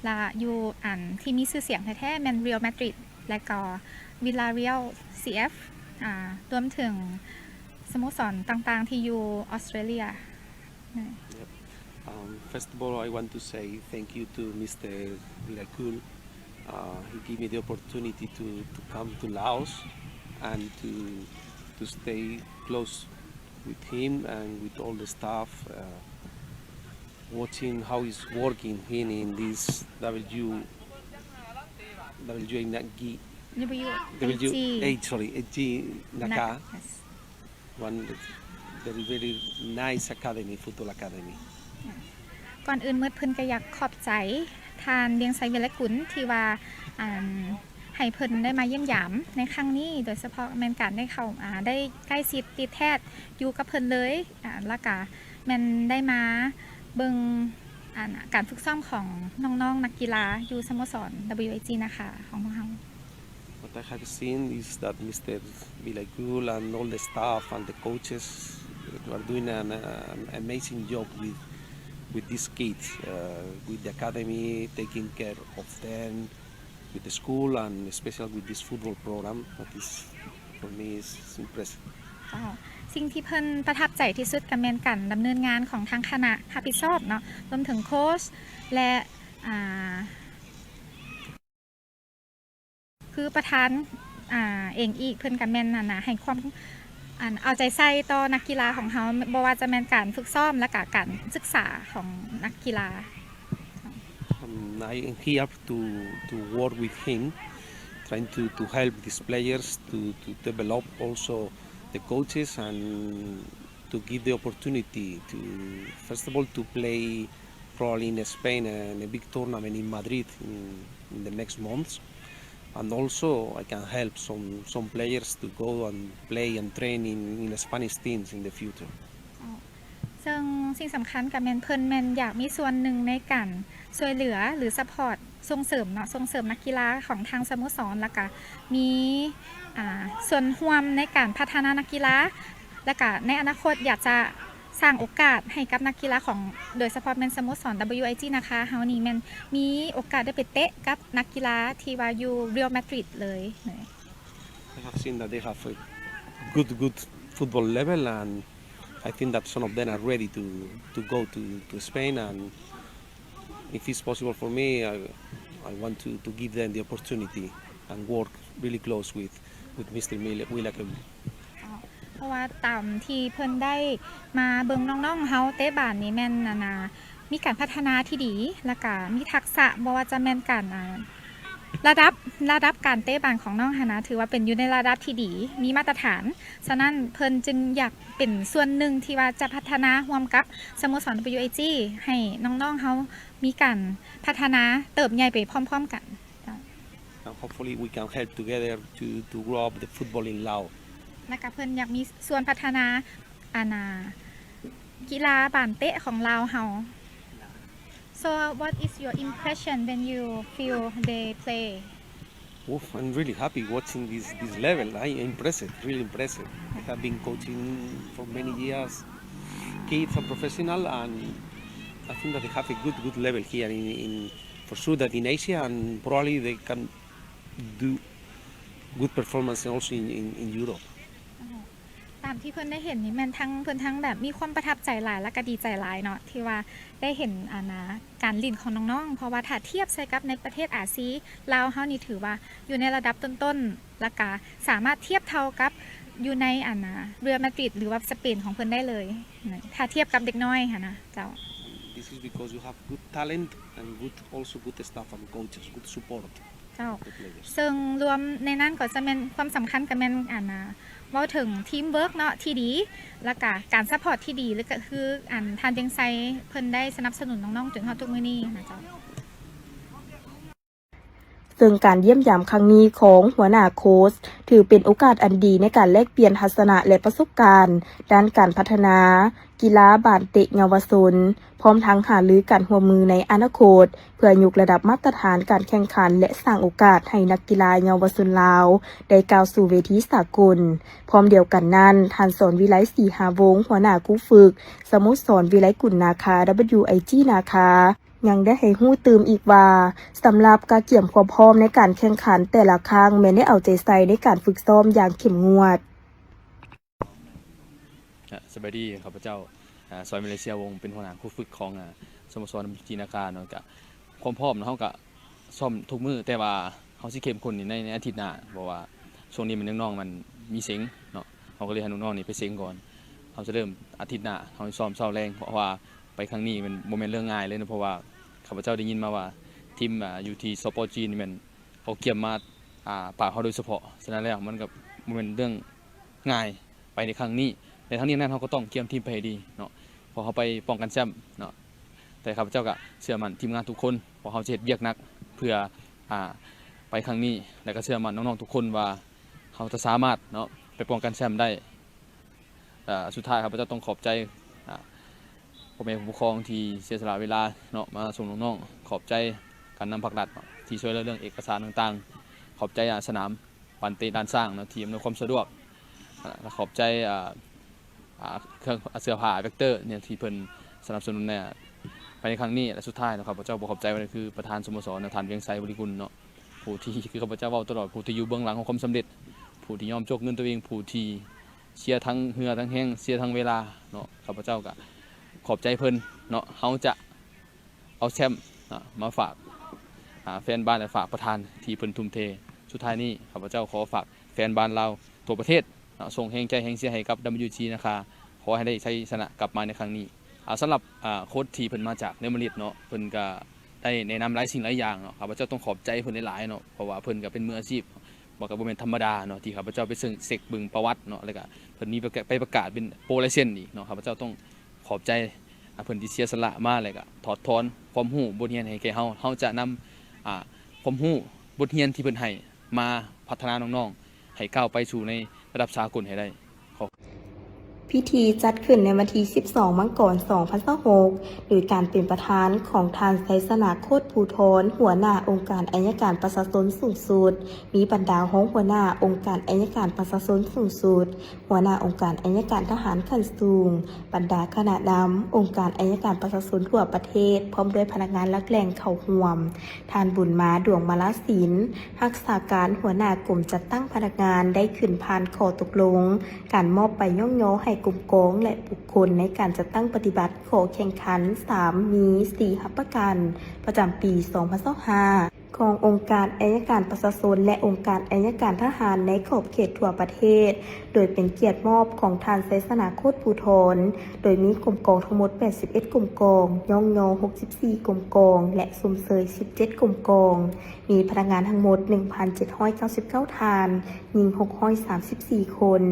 ລະຢູ່ອັນທີ່ມີຊື່ສຽງແທ້ໆ ແມ່ນ Real Madrid ແລະກໍ Villarreal CF ອາ ລວມເຖິງສະໂມສອນຕ່າງໆທີ່ຢູ່ອອສເຕຣເລຍ. Yep. Um, first of all, I want to say thank you to Mister Vilakul. Uh, he gave me the opportunity to, to come to Laos and to, to stay close with him and with all the staff, uh, watching how he's working in, in this W, WAG, WAG, sorry, AG Naka. Yes. One very, very nice academy, football academy. ກ່ອນອື່ນໝົດເພິ່ນກໍຢາກຂອບໃຈທ່ານ ວຽງໄຊ ວິໄລກຸນ ທີ່ວ່າ ອັນ ໃຫ້ເພິ່ນໄດ້ມາຢ້ຽມຢາມໃນຄັ້ງນີ້ ໂດຍສະເພາະແມ່ນການໄດ້ເຂົ້າ ອາ ໄດ້ໃກ້ຊິດຕິດແທດຢູ່ກັບເພິ່ນເລີຍ ອາ ແລ້ວກະແມ່ນໄດ້ມາເບິ່ງ ອັນ ການຝຶກຊ້ອມຂອງນ້ອງໆນັກກິລາຢູ່ສະໂມສອນ WAG ນາຄາຂອງພວກເຮົາ. What I have seen is that Mister Vilagul and all the staff and the coaches are doing an, uh, amazing job with, with these kids, uh, with the academy, taking care of them, with the school, and especially with this football program that is, for me, is impressive. ເຈົ້າ ສິ່ງທີ່ເພິ່ນປະທັບໃຈທີ່ສຸດກໍແມ່ນການດຳເນີນງານຂອງທາງຄະນະຮັບຜິດຊອບເນາະ ລວມເຖິງໂຄຊ ແລະ ອ່າ ຄືປະທານ ອ່າ ເອງອີກ ເພິ່ນກໍແມ່ນ ອັນນ່າ ໃຫ້ຄວາມ ອັນ ເອົາໃຈໃສ່ຕໍ່ນັກກິລາຂອງເຮົາ ບໍ່ວ່າຈະແມ່ນການຝຶກຊ້ອມ ແລະກະການສຶກສາຂອງນັກກິລາ. Um, I am here to, to work with him, trying to, to help these players to, to develop also the coaches and to give the opportunity to, first of all, to play probably in Spain, uh, in a big tournament in Madrid in, in the next months. And also, I can help some, some players to go and play and train in, in Spanish teams in the future. ເຊິ່ງສິ່ງສຳຄັນກໍແມ່ນເພິ່ນແມ່ນຢາກມີສ່ວນໜຶ່ງໃນການຊ່ວຍເຫຼືອ ຫຼື ຊັບພອດ ສົ່ງເສີມເນາະ ສົ່ງເສີມນັກກິລາຂອງທາງສະໂມສອນ ແລ້ວກະມີ ອ່າ ສ່ວນຮ່ວມໃນການພັດທະນານັກກິລາ ແລ້ວກະໃນອະນາຄົດຢາກຈະ ສ້າງໂອກາດໃຫ້ກັບນັກກິລາຂອງ ໂດຍສະເພາະແມ່ນສະໂມສອນ WIG ນາຄາເຮົານີ້ ແມ່ນມີໂອກາດໄດ້ໄປເຕະກັບນັກກິລາທີ່ວ່າຢູ່ Real Madrid ເລີຍ. I have seen that they have a good, good football level, and I think that some of them are ready to, to go to, to Spain, and if it's possible for me, I, I want to, to give them the opportunity and work really close with, with Mister Mil-, Wilacam. ເຈົ້າ ເພາະວ່າຕາມທີ່ເພິ່ນໄດ້ມາເບິ່ງນ້ອງໆເຮົາເຕະບານນີ້ແມ່ນ ອັນນ່າ ມີການພັດທະນາທີ່ດີ ແລ້ວກະມີທັກສະ ບໍ່ວ່າຈະແມ່ນການ ອ່າ ລະດັບ ລະດັບການເຕະບານຂອງນ້ອງຫັ້ນນະ ຖືວ່າເປັນຢູ່ໃນລະດັບທີ່ດີ ມີມາດຕະຖານ. ສະນັ້ນເພິ່ນຈຶ່ງຢາກເປັນສ່ວນໜຶ່ງທີ່ວ່າຈະພັດທະນາຮ່ວມກັບສະໂມສອນ WIG ໃຫ້ນ້ອງໆເຮົາມີການພັດທະນາເຕີບໃຫຍ່ໄປພ້ອມໆກັນ. And hopefully we can help together to, to grow up the football in Laos. ແລ້ວກະເພິ່ນຢາກມີສ່ວນພັດທະນາ ອັນນ່າ ກິລາບານເຕະຂອງລາວເຮົາ. So what is your impression when you feel they play? Oof, I'm really happy watching this, this level. I impressed, really impressed. I have been coaching for many years, kids and professional, and I think that they have a good, good level here in, in, for sure that in Asia, and probably they can do good performance also in, in, in Europe. ຕາມທີ່ເພິ່ນໄດ້ເຫັນນີ້ແມ່ນທັງ ເພິ່ນທັງແບບມີຄວາມປະທັບໃຈຫຼາຍ ແລ້ວກະດີໃຈຫຼາຍເນາະ ທີ່ວ່າໄດ້ເຫັນ ອັນນ່າ ການຫຼິ້ນຂອງນ້ອງໆ ເພາະວ່າຖ້າທຽບໃສ່ກັບໃນປະເທດອາຊີ ລາວເຮົານີ້ຖືວ່າຢູ່ໃນລະດັບຕົ້ນໆ ແລ້ວກະສາມາດທຽບເທົ່າກັບຢູ່ໃນ ອັນນ່າ Real Madrid ຫຼືວ່າສະເປນຂອງເພິ່ນໄດ້ເລີຍ ຖ້າທຽບກັບເດັກນ້ອຍຫັ້ນນະເຈົ້າ. This is because you have good talent and good, also good staff and coaches, good support. ເຈົ້າ ເຊິ່ງລວມໃນນັ້ນກໍຈະແມ່ນ ຄວາມສຳຄັນກໍແມ່ນ ອັນນ່າ ເວົ້າເຖິງທີມເວີກເນາະທີ່ດີ ແລ້ວກະການຊັບພອດທີ່ດີ ແລ້ວກະຄື ອັນ ທ່ານວຽງໄຊເພິ່ນໄດ້ສະໜັບສະໜູນນ້ອງໆຈົນຮອດທຸກມື້ນີ້ນະເຈົ້າ. ເຊິ່ງການຢ້ຽມຢາມຄັ້ງນີ້ຂອງຫົວໜ້າໂຄຊ ຖືເປັນໂອກາດອັນດີໃນການແລກປ່ຽນທັດສະນະ ແລະ ປະສົບການດ້ານການພັດທະນາ ກິລາບານເຕະເຍົາວະຊົນ ພ້ອມທັງຫາລືການຮ່ວມມືໃນອະນາຄົດ ເພື່ອຍົກລະດັບມາດຕະຖານການແຂ່ງຂັນ ແລະ ສ້າງໂອກາດໃຫ້ນັກກິລາເຍົາວະຊົນລາວໄດ້ກ້າວສູ່ເວທີສາກົນ. ພ້ອມດຽວກັນນັ້ນ, ທ່ານ ສອນວິໄລ ສີຫາວົງ ຫົວໜ້າຄູຝຶກສະໂມສອນວິໄລກຸນນາຄາ WIG ນາຄາ ຍັງໄດ້ໃຫ້ຮູ້ຕື່ມອີກວ່າ ສຳລັບການກຽມຄວາມພ້ອມໃນການແຂ່ງຂັນແຕ່ລະຄັ້ງ ແມ່ນໄດ້ເອົາໃຈໃສ່ໃນການຝຶກຊ້ອມຢ່າງເຂັ້ມງວດ. ອາ ສະບາຍດີ ຂ້າພະເຈົ້າ ອາ ສອນ ມາເລເຊຍວົງ ເປັນຫົວໜ້າຄູຝຶກຂອງ ອາ ສະໂມສອນ WIG ນາຄາເນາະ. ກະຄວາມພ້ອມເນາະ ເຮົາກະຊ້ອມທຸກມື້ ແຕ່ວ່າເຮົາຊິເຂັ້ມຂຸ້ນໃນ ໃນອາທິດໜ້າ ເພາະວ່າຊ່ວງນີ້ມັນຍັງ ນ້ອງມັນມີເສັງເນາະ ເຮົາກໍເລີຍໃຫ້ນ້ອງໆນີ້ໄປເສັງກ່ອນ. ເຮົາຈະເລີ່ມອາທິດໜ້າ ເຮົາຊ້ອມເຊົ້າແລງ ເພາະວ່າໄປຄັ້ງນີ້ມັນບໍ່ແມ່ນເລື່ອງງ່າຍເລີຍເນາະ ເພາະວ່າຂ້າພະເຈົ້າໄດ້ຍິນມາວ່າທີມ ອາ ຢູ່ທີ່ ສປ ຈີນ ນີ້ແມ່ນ ເຂົາກຽມມາ ອາ ປາບເຮົາໂດຍສະເພາະ. ສະນັ້ນແລ້ວມັນກໍບໍ່ແມ່ນເລື່ອງງ່າຍໄປໃນຄັ້ງນີ້ ແລະ ທັງນີ້ທັງນັ້ນເຮົາກໍຕ້ອງກຽມທີມໄປໃຫ້ດີເນາະ ເພາະເຮົາໄປປ້ອງກັນແຊ້ມເນາະ. ແຕ່ຂ້າພະເຈົ້າກໍເຊື່ອໝັ້ນທີມງານທຸກຄົນ ວ່າເຮົາຈະເຮັດວຽກໜັກເພື່ອ ອາ ໄປຄັ້ງນີ້ ແລະ ກໍເຊື່ອໝັ້ນນ້ອງໆທຸກຄົນວ່າເຮົາຈະສາມາດເນາະ ໄປປ້ອງກັນແຊ້ມໄດ້. ອາ ສຸດທ້າຍຂ້າພະເຈົ້າຕ້ອງຂອບໃຈ ອາ ພໍ່ແມ່ຜູ້ປົກຄອງທີ່ເສຍສະຫຼະເວລາເນາະ ມາສົ່ງນ້ອງໆ, ຂອບໃຈການນຳພາກລັດເນາະ ທີ່ຊ່ວຍເຫຼືອເລື່ອງເອກະສານຕ່າງໆ, ຂອບໃຈ ອາ ສະໜາມ ບ້ານເຕະດ່ານຊ້າງເນາະ ທີ່ອຳນວຍຄວາມສະດວກ. ແລະ ກໍຂອບໃຈ ອ່າ ອ່າ ເຄື່ອງ ເສື້ອຜ້າແວັກເຕີເນຍ ທີ່ເພິ່ນສະໜັບສະໜູນໃນ ພາຍໃນຄັ້ງນີ້. ແລະ ສຸດທ້າຍເນາະ ຂ້າພະເຈົ້າບໍ່ຂອບໃຈບໍ່ໄດ້ ຄືປະທານສະໂມສອນເນາະ ທ່ານ ວຽງໄຊ ບໍລິກຸນເນາະ ຜູ້ທີ່ ຄືຂ້າພະເຈົ້າເວົ້າຕະຫຼອດ ຜູ້ທີ່ຢູ່ເບື້ອງຫຼັງຂອງຄວາມສຳເລັດ, ຜູ້ທີ່ຍອມໂຈກເງິນຕົວເອງ, ຜູ້ທີ່ເຊຍທັງເຫື່ອທັງແຮງ, ເຊຍທັງເວລາເນາະ. ຂ້າພະເຈົ້າກໍຂອບໃຈເພິ່ນເນາະ. ເຮົາຈະ ເອົາແຊ້ມ ນະ ມາຝາກ ອາ ແຟນບ້ານ ແລະ ຝາກປະທານທີ່ເພິ່ນທຸ່ມເທ. ສຸດທ້າຍນີ້ ຂ້າພະເຈົ້າຂໍຝາກແຟນບ້ານລາວທົ່ວປະເທດ ນະ ສົ່ງແຮງໃຈແຮງເຊຍໃຫ້ກັບ WG ນາຄາ ຂໍໃຫ້ໄດ້ໄຊຊະນະກັບມາໃນຄັ້ງນີ້. ອາ ສຳລັບ ອາ ໂຄດທີ່ເພິ່ນມາຈາກເຣວມາດຣິດເນາະ ເພິ່ນກະໄດ້ແນະນຳຫຼາຍສິ່ງຫຼາຍຢ່າງເນາະ. ຂ້າພະເຈົ້າຕ້ອງຂອບໃຈເພິ່ນຫຼາຍໆເນາະ ເພາະວ່າເພິ່ນກະເປັນມືອາຊີບ ບໍ່ ກໍບໍ່ແມ່ນທຳມະດາເນາະ ທີ່ຂ້າພະເຈົ້າໄປເຊິ່ງເຊັກເບິ່ງປະຫວັດເນາະ ແລ້ວກະເພິ່ນມີປະກາດ ໄປປະກາດເປັນໂປລາຍເຊັນອີກເນາະ. ຂ້າພະເຈົ້າຕ້ອງຂອບໃຈ ອາ ເພິ່ນທີ່ເສຍສະຫຼະມາ ແລ້ວກະຖອດຖອນຄວາມຮູ້ບົດຮຽນໃຫ້ແກ່ເຮົາ. ເຮົາຈະນຳ ອາ ຄວາມຮູ້ບົດຮຽນທີ່ເພິ່ນໃຫ້ມາພັດທະນານ້ອງໆ ໃຫ້ກ້າວໄປສູ່ໃນລະດັບສາກົນໃຫ້ໄດ້. ຂໍ ພິທີຈັດຂຶ້ນໃນວັນທີສິບສອງ ມັງກອນ ສອງພັນຊາວຫົກ ໂດຍການເປັນປະທານຂອງທ່ານ ໄຊຊະນະ ໂຄດພູທອນ ຫົວໜ້າອົງການໄອຍະການປະຊາຊົນສູງສຸດ, ມີບັນດາຮອງຫົວໜ້າອົງການໄອຍະການປະຊາຊົນສູງສຸດ, ຫົວໜ້າອົງການໄອຍະການທະຫານຂັ້ນສູງ, ບັນດາຄະນະນຳອົງການໄອຍະການປະຊາຊົນທົ່ວປະເທດ ພ້ອມດ້ວຍພະນັກງານຫຼັກແຫຼ່ງເຂົ້າຮ່ວມ. ທ່ານ ບຸນມາ ດວງມາລາສິນ ຮັກສາການຫົວໜ້າກົມຈັດຕັ້ງພະນັກງານ ໄດ້ຂຶ້ນຜ່ານຂໍ້ຕົກລົງການມອບໃບຍ້ອງຍໍໃຫ້ກົມກອງ ແລະ ບຸກຄົນໃນການຈັດຕັ້ງປະຕິບັດຂໍ້ແຂ່ງຂັນ ສາມ ມີ ສີ່ ຮັບປະກັນ ປະຈຳປີສອງພັນຊາວຫ້າ ຂອງອົງການໄອຍະການປະຊາຊົນ ແລະ ອົງການໄອຍະການທະຫານໃນຂອບເຂດທົ່ວປະເທດ ໂດຍເປັນກຽດມອບຂອງທ່ານ ໄຊຊະນະ ໂຄດພູທອນ, ໂດຍມີກົມກອງທັງໝົດ ແປດສິບເອັດ ກົມກອງ, ຍ້ອງຍໍ ຫົກສິບສີ່ ກົມກອງ ແລະ ຊົມເຊີຍ ສິບເຈັດ ກົມກອງ, ມີພະນັກງານທັງໝົດ ໜຶ່ງພັນເຈັດຮ້ອຍເກົ້າສິບເກົ້າ ທ່ານ, ຍິງ ຫົກຮ້ອຍສາມສິບສີ່ ຄົນ.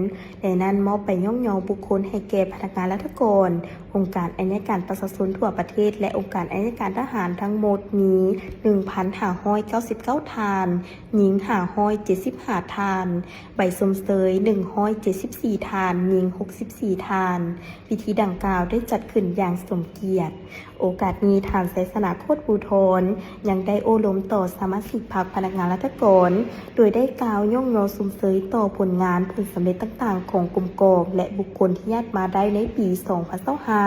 ໃນນັ້ນ ມອບໃບຍ້ອງຍໍບຸກຄົນໃຫ້ແກ່ພະນັກງານລັດຖະກອນ, ອົງການໄອຍະການປະຊາຊົນທົ່ວປະເທດ ແລະ ອົງການໄອຍະການທະຫານ ທັງໝົດມີ ໜຶ່ງພັນຫ້າຮ້ອຍເກົ້າສິບເກົ້າ ທ່ານ, ຍິງ ຫ້າຮ້ອຍເຈັດສິບຫ້າ ທ່ານ, ໃບຊົມເຊີຍ ໜຶ່ງຮ້ອຍເຈັດສິບສີ່ ທ່ານ, ຍິງ ຫົກສິບສີ່ ທ່ານ. ພິທີດັ່ງກ່າວໄດ້ຈັດຂຶ້ນຢ່າງສົມກຽດ. ໂອກາດນີ້ ທ່ານ ໄຊຊະນະ ໂຄດພູທອນ ຍັງໄດ້ໂອ້ລົມຕໍ່ສະມາຊິກພັກພະນັກງານລັດຖະກອນ ໂດຍໄດ້ກ່າວຍ້ອງຍໍຊົມເຊີຍຕໍ່ຜົນງານຜົນສຳເລັດຕ່າງໆຂອງກົມກອງ ແລະ ບຸກຄົນທີ່ຍາດມາໄດ້ໃນປີສອງພັນຊາວຫ້າ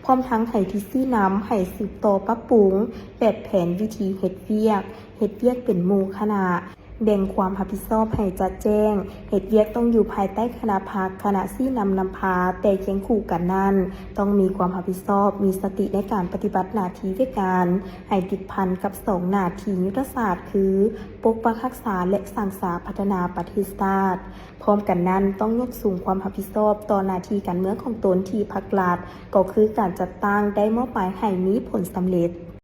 ພ້ອມທັງໃຫ້ທິດຊີ້ນຳໃຫ້ສືບຕໍ່ປັບປຸງແບບແຜນວິທີເຮັດວຽກ, ເຮັດວຽກເປັນໝູ່ຄະນະ, ແບ່ງຄວາມຮັບຜິດຊອບໃຫ້ຈະແຈ້ງ, ເຮັດວຽກຕ້ອງຢູ່ພາຍໃຕ້ຄະນະພັກ, ຄະນະຊີ້ນຳນຳພາ, ແຕ່ຄຽງຄູ່ກັນນັ້ນ ຕ້ອງມີຄວາມຮັບຜິດຊອບ, ມີສະຕິໃນການປະຕິບັດໜ້າທີ່ວຽກງານ ໃຫ້ຕິດພັນກັບສອງໜ້າທີ່ຍຸດທະສາດ ຄື ປົກປັກຮັກສາ ແລະ ສ້າງສາພັດທະນາປະເທດຊາດ. ພ້ອມກັນນັ້ນ ຕ້ອງຍົກສູງຄວາມຮັບຜິດຊອບຕໍ່ໜ້າທີ່ການເມືອງຂອງຕົນທີ່ພັກລັດ ກໍຄືການຈັດຕັ້ງໄດ້ມອບໝາຍໃຫ້ມີຜົນສຳເລັດ.